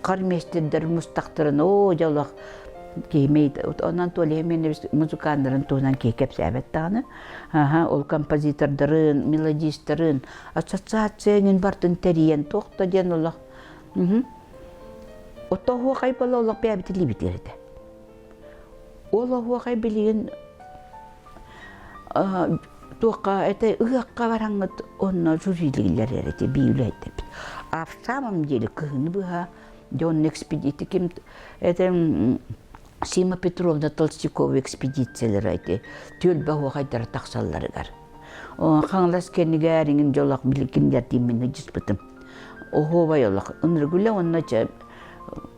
Хормейстердэр мустахтарын, оо, дьэ олох киһи онон Толя Еменович музыканнарын туһунан киһи кэпсээбэт даҕаны. Аха, ол композитордарын, мелодистарын, ассоциация иҥин барытын тэрийэн туох да диэн олох. Ото оһуохай буола олох бэйэбит илиибитигэр этэ. Ол оһуохай билигин туохха это ыһыахха бараҥҥыт онно жюрилииллэр эрэ ити бии үлэһиттэппит. А в самом деле кыһыны быһа дьэ онно экспедиция ким это Сима Петровна Толстякова экспедициялара ити түөлбэ оһуохайдара тахсалларыгар. Хаҥалас кэннигэр иҥин дьолох билигин тииммин ыдьыспытым. Оһуобай олох ыныргыле уонна чэ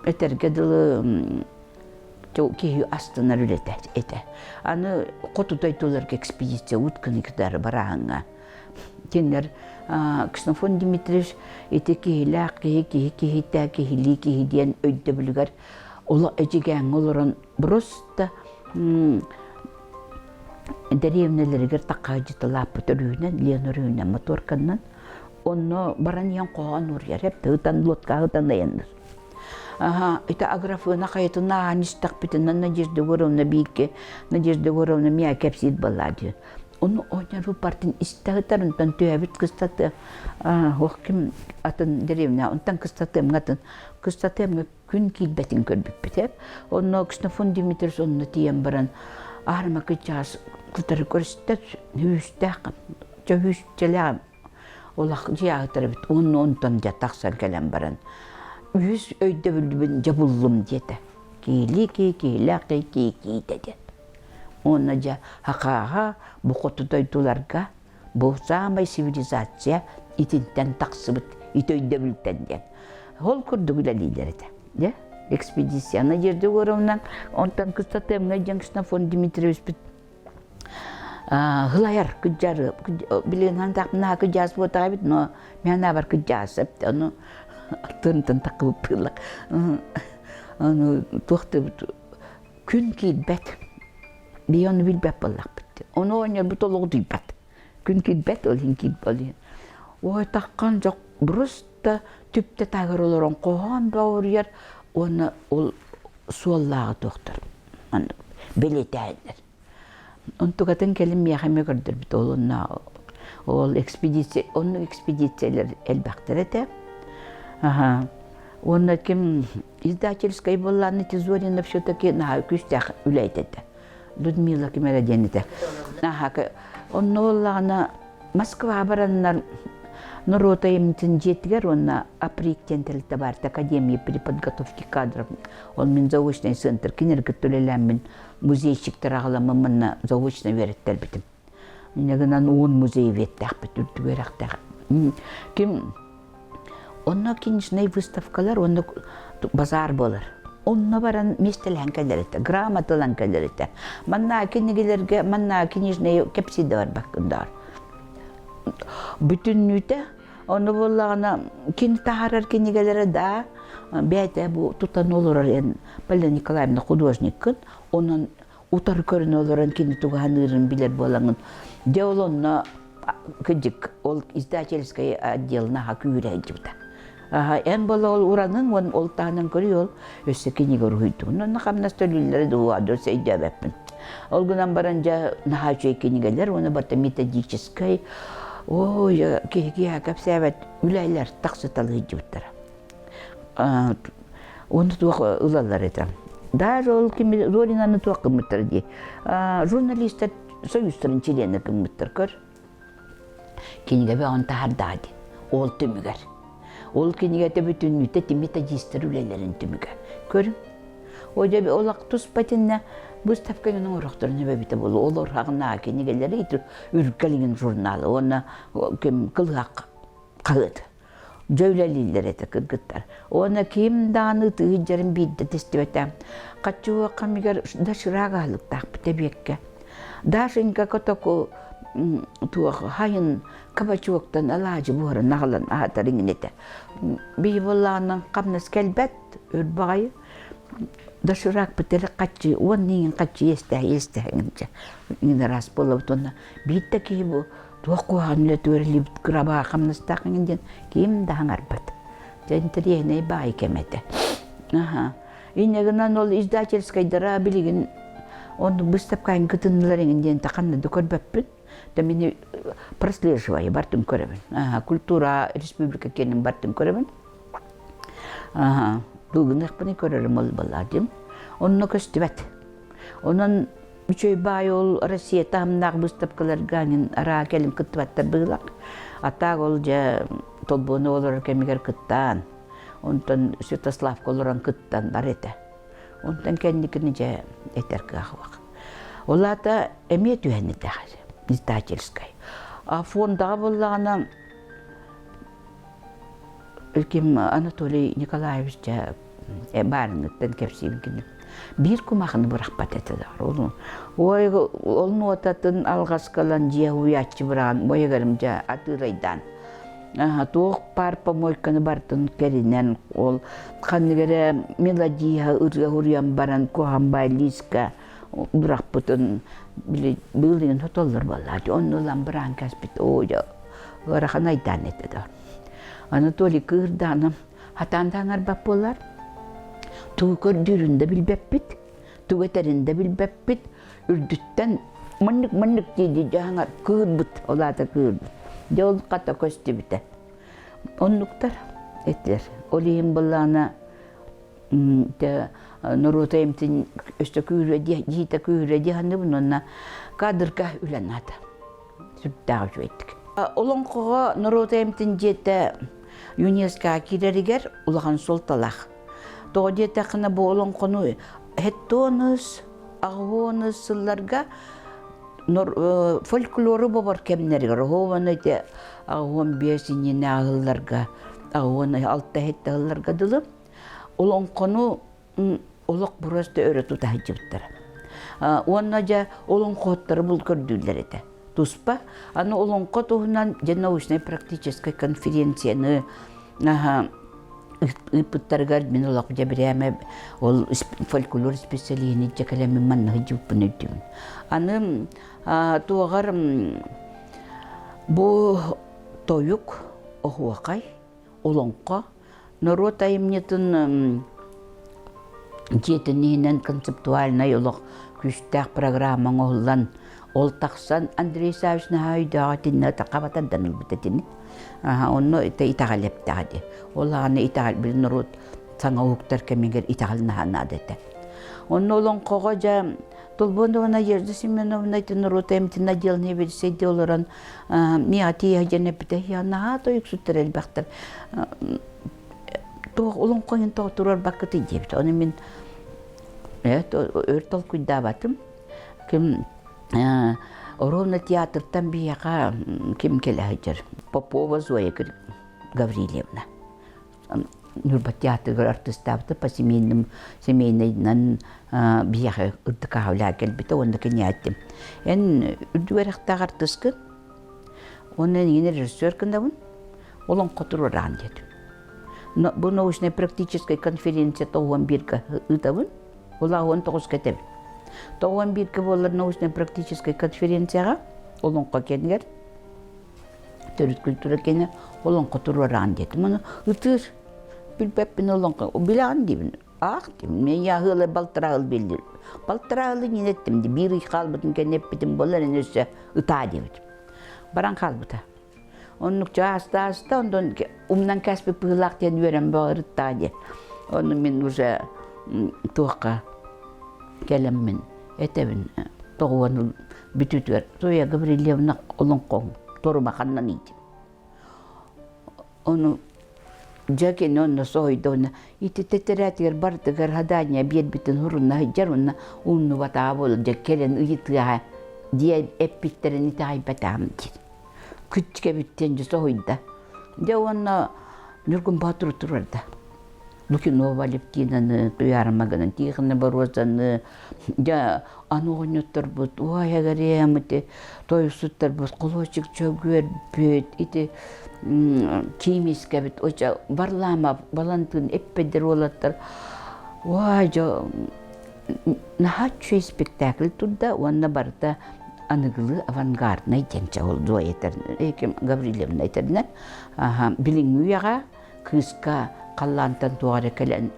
этэргэ дылы киһи астынар үлэтэ этэ. Аны хоту дойдуларга экспедиция утканы кытары барааһыҥҥа кинилэр Ксенофонт Дмитриевич ити киһилээх киһи киһи киһитэ киһилии киһи диэн өйдөбүлүгэр олох эдьигээҥҥэ олорон просто дэриэбинэлэригэр такаадьыталааппыт өрүүнэн Лена өрүүнэн моторканнан онно баран иһэн хоһоон уруйар эп ытан лодка ытан айанныр Аха, ити Аграфена хайатын ааһан истэхпитинэ Надежда Егоровна бииргэ Надежда Егоровна миэхэ кэпсиир буоллаа дии. Ону оонньоорбут бартын истэ сытар, онтон түһэбит кыстатыам, ох ким атын деревня, онтон кыстатыамҥа атын кыстатыамҥа күн киирбэтин көрбүппүт ээ. Онно Ксенофонт Дмитриевич онно тиийэн баран аарыма кычаас кытары көрүстэ, күүстээх. Чөһүүсчэлээх улах дьиэ эбит уонна онтон дьэ тахсан кэлэн баран үһүс өйдөбүлбүн дьэ буллум диэтэ. Киилии кии киһилээх кии кии киитэ диэн. Уонна дьэ хахааҕа бу хоту дойдуларга бу саамай цивилизация итинтэн тахсыбыт ити өйдөбүлтэн диэн. Ол курдук үлэлииллэр этэ. Дьэ, экспедиция Надежда Егоровна, онтон Кыстатыамҥа диэн Ксенофонт Дмитриевичпит Һылайар кыдьары билигин наһаа кыдьаас буотаҕа эбит, но мин анаабар кыдьаас эбит ону тынтын такыбыппыыллар ону туох да күн киирбэт биһи ону билбэт буоллахпыт ону оҕонньорбут олоҕу тыйбат күн киирбэт ол иһин киирбэт ол иһин ой таххан дьок просто түптэ таһыгар олорон хоһоон бауруйар уонна ол суоллааҕы туохтар маннык бэлиэтээһиннэр Онтукатын кэлин миэхэ эмиэ көрдөрбүт ол онно ол экспедиция оннук экспедициялар элбэхтэр этэ. Аха. Уонна ким издательскай буоллааны Тизорина все-таки наһаа күүстээх үлэһит этэ. Людмила ким эрэ диэн этэ. Аха. Онно буоллаҕына Москва бараннар норуот айымньытын дьиэтигэр уонна АПРИК диэн тэрилтэ баар Академия при подготовке кадров. Ол мин заочный центр кинилэргэ үлэлээммин музейщиктар аҕаламмын манна заочно үөрэттэрбитим. Инньэ гынан уон музей үөттээхпит үрдүк үөрэхтээх. Ким онно книжнай выставкалар уонна базар буолар. Онно баран миэстэлэһэн кэлэр этэ, грамота ылан кэлэр этэ. Манна кинигэлэргэ, манна книжнай кэпсии да барбаккын даар. Бүтүннүүтэ Ону буоллаҕына кини таһаарар кинигэлэрэ да бэйэтэ бу тутан олорор эн Полина Николаевна художниккын, онон утары көрөн олорон кини тугу саныырын билэр буолаҥын. Дьэ ол онно кыдьык ол издательскай отдел наһаа күүрэ сылдьыбыта. Эн буола ол ураныҥ уон ол таһынан көрүй ол өссө кинигэ уруһуйдугун онно хамнас төлүүллэрэ дуу өссө өйдөөбөппүн. Ол гынан баран дьэ наһаа үчүгэй кинигэлэр уонна барыта методическай ой киһи киһи кэпсээбэт үлэлэр тахсыталыы сылдьыбыттара. Уонна туох ылаллар этэ. Даже ол кими Зоринаны туох гыммыттар дии. Журналистар союзтарын чилиэнэ гыммыттар көр. Кинигэ бөҕөн таһардаа дии. Ол түмүгэр. Ол кинигэтэ бүтүннүүтэ методистар үлэлэрин түмүгэ. Көрүҥ. О дьэ олох туспа итиннэ выставканы оҥорохторун эбэбитэ буолуо. Ол орһаҕынаа кинигэлэри үргэлигин журналы уонна ким кылыһах хаһыат. Дьэ үлэлииллэр этэ кыргыттар. Уонна ким даҕаны ытыһыдьарын биирдэ тэстибэтэ. Хаччы хамыгар да шыраак аһылыктаахпыт эбиэккэ. Дашенька котоку туох хайын кабачоктан алаадьы буһаран аҕалан аһатар иҥин этэ. Биһи буоллаҕынан хамнас кэлбэт, өр баҕайы. Доширакпыт эрэ хаччы, уон иҥин хаччы иэстэһэ иэстэһэ иҥинчэ. Иҥин араас буолабыт уонна биир да киһи бу туох куһаҕан үлэ түөрэлиибит кырабаа хамнастаах иҥин диэн ким да хаҥарбат. Дьэ интэриэһинэй баай кэм этэ. Аха. Инньэ гынан ол издательскайдара билигин оннук быыстапкаҕа кытыннылар иҥин диэн ханна да көрбөппүн. Да мини прослеживаю бартын көрөбүн. Аха, культура республика киэнин бартын көрөбүн. Аха, бүгүнэхпини көрөрүм ол балаадьым. Онно көстүбэт. Онон үчүгэй баай ол Россия таһымнаах быыстапкаларга анин араа кэлин кыттыбаттар быылах. Атаак ол дьэ толбуону олорор кэмигэр кыттаан, онтон Святославка олорон кыттан бар этэ. Онтон кэнникини дьэ этэр кыах суох. Ол аата эмиэ түһэн этэх издательскай. А фондаҕа буоллаҕына ким Анатолий Николаевич дьэ баарыҥҥыттан кэпсиибин кини биир кумахыны бырахпат этэ ол ой ол нуотатын алҕаскалан дьиэ уйааччы быраҕан бойыгарым дьэ атыырайдаан туох паар помойканы бартын кэринэн ол ханнык эрэ мелодия ырыа уруйан баран куһаҕан баай лиска бырахпытын били быылыгын сотоллор буоллаҕа онну ылан быраан кэспит оо дьэ ыарахан айдаан этэ да Анатолий кыырдаана хатаан да аҥарбат буолар тугу көрдүүрүн да билбэппит тугу этэрин да билбэппит үрдүттэн маннык маннык дии дии дьаһаҥар кыырбыт ол аата кыырбыт дьэ ол хата көстүбүтэ оннуктар этилэр ол иһин былаана норуота эмтин өссө күүрэ дии дьиитэ күүрэ дии саныыбын уонна кадрга үлэ наада. Сүрдээх үчүгэйдик. Олоҥхоҕо норуот эмтин дьиэтэ ЮНЕСКО киирэригэр улахан суолталаах. Тоҕо диэтэххинэ бу олоҥхону хеттонус, аҕыонус сылларга фольклору бобор кэмнэригэр оһуобаны ити аҕыон биэс иннинэ аһылларга аҕыон алта иһитте аһылларга дылы олоҥхону олох просто өрө тута сылдьыбыттара. Уонна дьэ олоҥхоһуттары бул көрдүүллэр этэ. Туспа. Аны олоҥхо туһунан дьэ научнай практическай конференцияны ыыппыттарыгар мин олох дьэ бирээмэ ол фольклор специалиһин дьэ кэлэммин манна сылдьыбыппын өйдүүбүн. Аны туоҕар бу тойук, оһуохай, олоҥхо Норуот айымньытын дьиэтин иһинэн концептуальнай олох күүстээх программа оҥоһуллан, ол тахсан Андрей Савич наһаа өйдөөҕө итиннэ хабатардан ылбыт этини. Онно итэҕэл эптэҕэ дии. Ол аҕаны итэҕэл били норуот саҥа уһуктар кэмигэр итэҕэл наһаа наада этэ. Онно олоҥхоҕо дьэ Толбонова Надежда Семеновна ити норуот эмтин отделение билсэйдии олорон миэхэ тиийэ диэн эппитэ я наһаа тойуксуттар элбэхтэр туох олоҥхо тоҕо туруорбаккытый диэбит ону мин өр толкуйдаабатым ким ровно театртан биһиэхэ ким кэлэ сылдьар Попова Зоя Гаврильевна Ньурба театрыгар артыыстаабыта по семейным семейнайынан биһиэхэ ырдыкаһа кэлбитэ уонна кинээттим. Эн үрдүк үөрэхтээх артыыскын уонна эйигин режиссер гынабын олоҥхо туруораан диэтим. Бу научнай практическай конференция тоҕуон бииргэ ыытабын, ол уон тоҕуска этэбин. Тоҕуон бииргэ буолар научнай практическай конференцияҕа олоҥхо кэнигэр төрүт культура кэнэ олоҥхо туруораан диэтим. Ону ытыыр билбэппин олоҥхо билэҕин диибин. Аах диибин. Мен яһыылар балтараа ыл биллир. Балтараа ылы ньин эттим ди. Биир ый хаалбытын кэннэ эппитим буолар эн өссө ытаа диэбитим. Баран хаалбыта. Оннук ааста ааста онтон умнан кээспит быһыылаах диэн үөрэн баҕарыттаа диэн. Ону мин уже туохха кэлэммин этэбин тоҕуон бүтүтүгэр Зоя Гаврильевна олоҥхоҥ торума ханнан иитим. Ону дьэ кини онно соһуйда уонна ити тэтэрээтигэр барытыгар задание биэрбитин хуруна сылдьар уонна умнубатаҕа буолла дьэ кэлэн ыйытыаҕа диэн эппиттэрин итэҕэйбэтэҕим диир. Күччүкэбиттэн дьэ соһуйда. Дьэ уонна Ньургун Боотуру турарда. Лукинова Алевтинаны, Туйаара Магынан, Тихона Борозаны, дьэ аны оҕонньотторбут, уой эгэриэм ити тойуксуттарбыт, холуочук чөгүөрбүт, ити киимискэбит, оча Варламов, Балантыын эппэдэр уолаттар, уой дьэ наһаа үчүгэй спектакль турда уонна барыта аныгылыы авангарднай диэн чэ ол Зоя этэр Гаврильевна этэринэн билиҥҥи үйэҕэ кыыска халлаантан туох эрэ кэлэн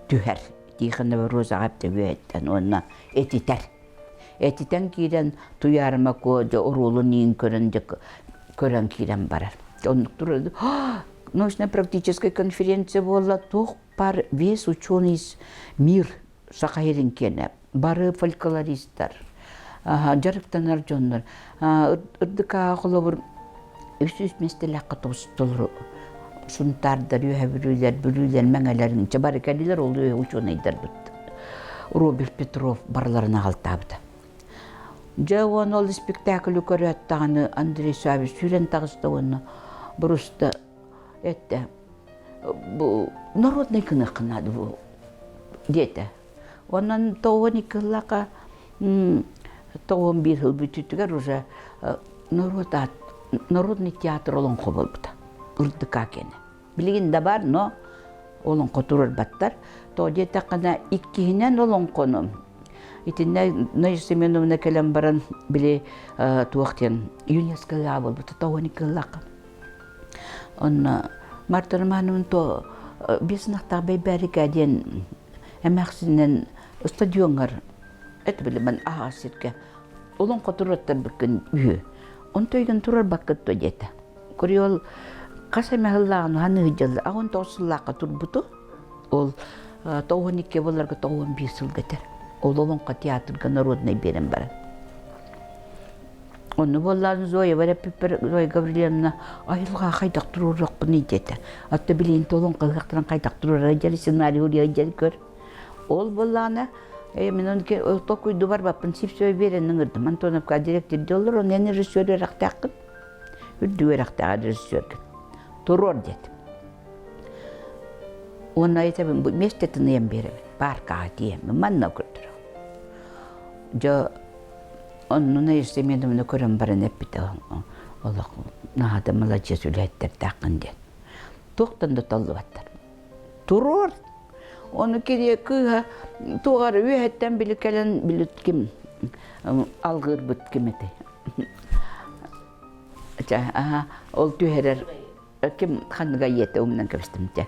түһэр Тихонова Розаҕа үөһэттэн уонна этитэр этитэн киирэн Туйаарыма Куо дьэ оруолун иин көрөн дьэ көрөн киирэн барар оннук турар научно-практическая конференция буолла туох пар весь ученый мир Саха сирин киэнэ бары фольклористар, дьарыктанар дьоннор ырдыкаа холобур үс миэстэлээххэ толору сунтаардар, үөһэ бүлүүлэр, бүлүүлэр, мэҥэлэр инчэ бары кэллилэр ол учуонайдарбыт. Роберт Петров барыларын аҕалтаабыта. Дьэ уонна ол спектаклы көрөөт даҕаны Андрей Савич сүүрэн таҕыста уонна буруста эттэ бу народный гыныахха наада бу диэтэ. Онон тоҕуон икки сыллаахха тоҕуон биир сыл бүтүүтүгэр уже норуот народный театр олоҥхо буолбута. Ырдыка кэнэ. Билигин да бар, но олоҥхо туруорбаттар. Тоҕо диэтэххинэ иккиһинэн олоҥхону итиннэ Надежда Семеновна кэлэн баран били туох диэн ЮНЕСКО буолбута тоҕуон икки сыллаахха. Онно Марта Романовна то биэс ынахтаах Бэйбээрикээ диэн эмээхсининэн стадиоҥҥар эт билимэн аһаҕас сиргэ олоҥхо туруоттарбыккын үһү. Онто өйгөн турарбаккыт дуо диэтэ. Куриол хас эмэ сыллааҕын ханыһы дьылла аҕын тоҕус сыллаахха турбуту. Ол 92 буоларга 91 сылга этэр. Ол олоҥхо театрга народнай биэрэн баран. Онну буоллаан Зоя эппиппэр Зоя Гаврильевна айылҕа хайдах туруоруохпунуй диэтэ. Атта билигин толон кыһыахтарын хайдах туруорар дьэри сценарий уруйар дьэри көр. Ол буоллаана мин он толкуйду барбаппын сипсөй биэрэн ыҥырдым. Антоновка директор диоллор, он эн режиссер үөрэхтээххин. Үрдүк үөрэхтээх режиссергин. Туруор диэтим. Уонна этэбин бу миэстэтин ыйан биэрэбин. Паркаҕа тиийэммин манна көрдөрөҕүн. Дьэ Оннун Семеновна көрөн баран эппитэ олох наһаа да маладьыас үлэһиттэрдээххин диэн. Туохтан да толлубаттар. Туруор! Ону кини кыыһа туох эрэ үөһэттэн били кэлэн били ким алгыырбыт ким этэй? Чэ, аха, ол түһэрэр ким ханныга ийэтэ умнан кэбистим чэ.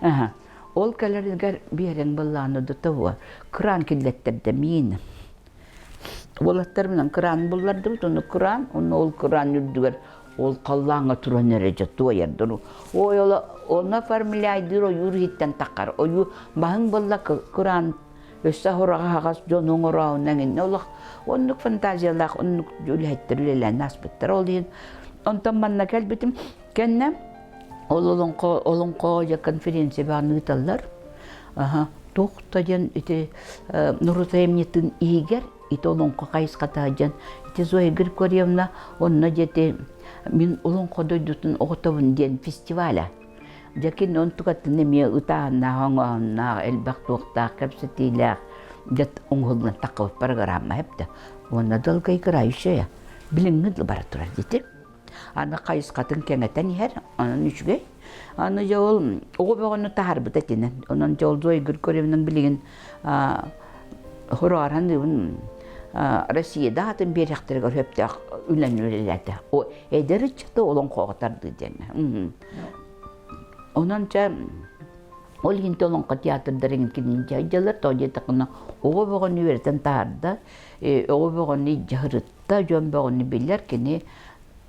Аха. Ол кэлэригэр биэрэҥ быллааны да того кран киллэттэрдэ миин. Уолаттарбынан кыраан буллардыбыт, ону кыраан, онно ол кыраан үрдүгэр ол халлааҥҥа туран эрэ дьэ туойардын. Ой, ол онно оформляйдыыр ойуур иһиттэн таххар. Ойуу баһыҥ буолла кыраан өссө аһыраҕа аһаҕас дьон оҥороонун эҥиннэ олох оннук фантазиялаах оннук үлэһиттэр үлэлээн ааспыттар. Ол иһин онтон манна кэлбитим кэннэ ол олоҥхо олоҥхо дьэ конференция баҕаны ыыталлар. Аха, туох да диэн ити норуот айымньытын иһигэр ити олоҥхо хайысхата диэн ити Зоя Григорьевна онно диэти мин олоҥхо дойдутун оҕотобун диэн фестиваля. Дьэ кини онтукатын эмиэ ытааһыннаах, оҥоһуннаах, элбэх туохтаах, кэпсэтиилээх дьэ оҥоһуллан таххыбыт программа эптэ. Уонна долгоиграющая билиҥҥи бара турар дити. Аны хайысхатын кэҥэтэн иһэр, онон үчүгэй. Аны дьэ ол оҕо бөҕөнү таһаарбыта итинэн. Онон дьэ ол Зоя Григорьевна билигин хоруоранныыбын Россияда атын биэрэхтэригэр сөптөөх үлэни үлэлээтэ. О эдэр ыччаты олоҥхоҕо тардыы диэҥҥэ. Онон чэ ол иһин олоҥхо театрдарын кинини дьайдылар, тоҕо диэтэххинэ оҕо бөҕөнү үөрэтэн таһаарда, оҕо бөҕөнү дьаһырытта, дьон бөҕөнү билэр, кини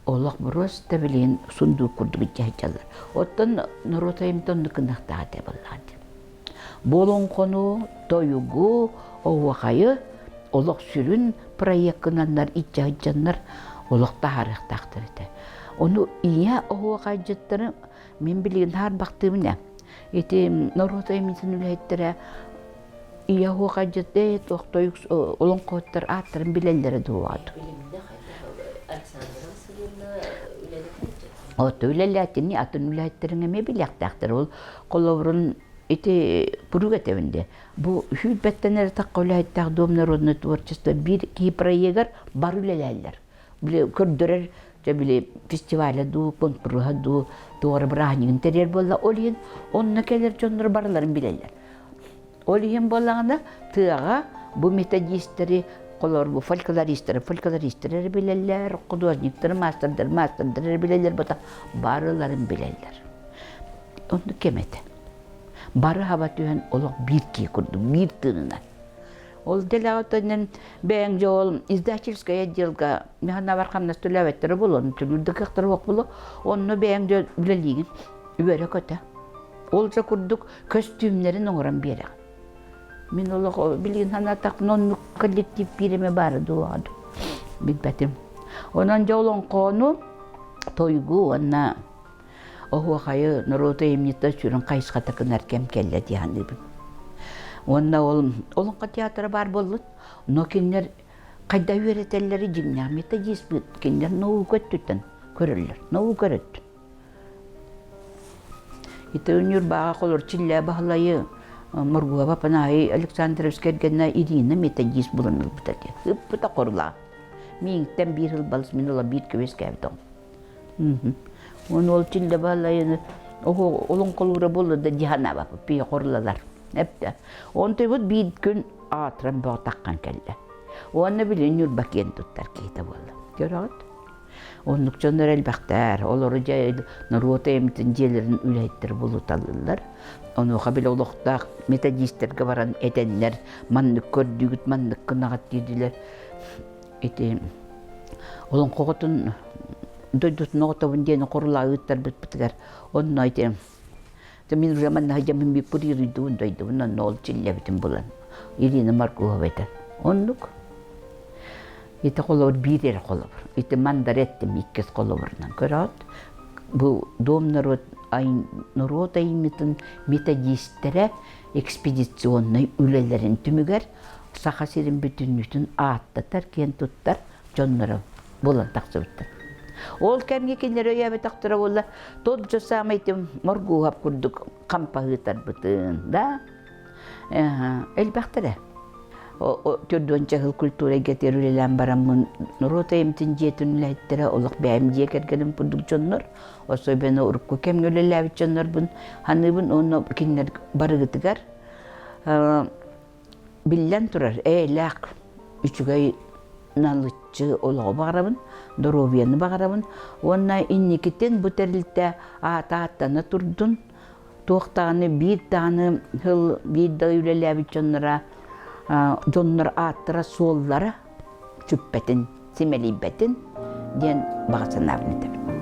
олох боруоста билигин сундуук курдук дьаһайдаллар. Оттон норуот айымньыта оннук гыныахтаах этэ буоллаҕа дии. Бу олоҥхону, тойугу, оһуохайы олох сүрүн проеккынаннар иччэһыдьаннар олох таһаарыахтаахтар этэ. Ону ийэ оһуохайдьыттары мин билигин хаарбахтыыбын ээ. Ити норуот айымньытын үлэһиттэрэ Ийэ оһуохайдьыт ээ туох тойук олоҥхоһуттар ааттарын билэллэрэ дуо Александра Васильевна үлэлэтээччи. Ото үлэлээтини атын үлэһиттэриҥ эмиэ билиэхтээхтэр. Ол холобурун ити куруук этэбин дии. Бу сүүрбэттэн эрэ тахха үлэһиттээх Дом народное творчество биир киһи проегар бары үлэлээллэр. Били көрдөрөр дьэ били фестиваля дуу, конкурса дуу, туох эрэ бырааһынньыгын тэрийэр буолла. Ол иһин онно кэлэр дьоннор барыларын билэллэр. Ол иһин буоллаҕына тыаҕа бу методистары, холобур бу фольклористары, фольклористары эрэ билэллэр, художниктары, маастардары, маастардары эрэ билэллэр, бута барыларын билэллэр. Оннук кэм этэ. Бары хаба түһэн олох биир киһи курдук, биир тыынынан. Ол дэлэҕэ бэйэҥ дьэ ол издательскай отделга механавар хамнас төлөөбөттөрө буолуо, төлүүр да кыахтара суох буолуо. Онно бэйэҥ дьэ үлэлиигин, үөрэ-көтө. Ол да курдук көстүүмнэрин оҥорон биэрэҕин. Мин олох билигин санаатахпына оннук коллектив биир эмэ баара дуу билбэтим. Онон дьэ олоҥхону тойгу уонна оһуохайы норуот айымньыта сүрүн хайысхата гынар кэм кэллэ дии саныыбын. Уонна ол олоҥхо театра баар буоллун, но кинилэр хайда үөрэтэллэри дьиҥнээх методист кинилэр наука өттүттэн көрөллөр, наука өттүн. Ити Ньурбаҕа холор Чиллээ Баһылайы Моргуоба Панаайы Александрович кэргэнэ Ирина методист булан ылбыта диэн. Ыппыта хорлаах. Миигиттэн биир сыл балыс мин ыла биир көбүскээбит Уон ол Чиллэ Баһылайыны олоҥхолуура буолла да дии санаабаппыт пии хорлалар. Эптэ. Онтуйбут биир күн аатыран бөҕө таххан кэллэ. Уонна били Ньурба киэн туттар киһитэ буолла. Көрөҕүт? Оннук дьоннор элбэхтэр. Олору дьэ норуот эмтин дьиэлэрин үлэһиттэр булуталыыллар. Онуоха били олохтоох методистарга баран этэннэр маннык көрдүүгүт, маннык гынаҕыт диэдилэр. Ити олоҥхоҕутун дойдутун оҕотобун диэн хорулаа ыыттарбыппытыгар онно ити мин уже манна сылдьаммын биппурируйдубун дойдубун онно ол чиллэбитин булан Ирина Маркова этэ. Оннук. Ити холобур биир эрэ холобур. Ити мандар эттим иккис холобурунан көрөөт. Бу дом норуот норуот айымньытын методистэрэ экспедиционнай үлэлэрин түмүгэр Саха сирин бүтүннүүтүн ааттатар, киэн туттар дьонноро буолан тахсыбыттар. Ол кэмҥэ кинилэр өйөөбөтөхтөрө буолла, тот же самый этим Моргуһап курдук хампаһыытарбытын, да? Элбэхтэрэ. Төрдүөн сыл культура эйгэтигэр үлэлээн бараммын норуот айымтын дьиэтин үлэһиттэрэ олох бэйэм дьиэ кэргэним курдук дьоннор, особенно урукку кэмҥэ үлэлээбит дьоннорбун саныыбын уонна кинилэр барыгытыгар биллэн турар, эйэлээх үчүгэй налыччы олоҕу баҕарабын, доруобуйаны баҕарабын уонна инникитин бу тэрилтэ аата ааттана турдун, туох даҕаны биир даҕаны сыл биир да үлэлээбит дьонноро дьоннор ааттара-суоллара сүппэтин, симэлийбэтин диэн баҕа санаабын этэбин.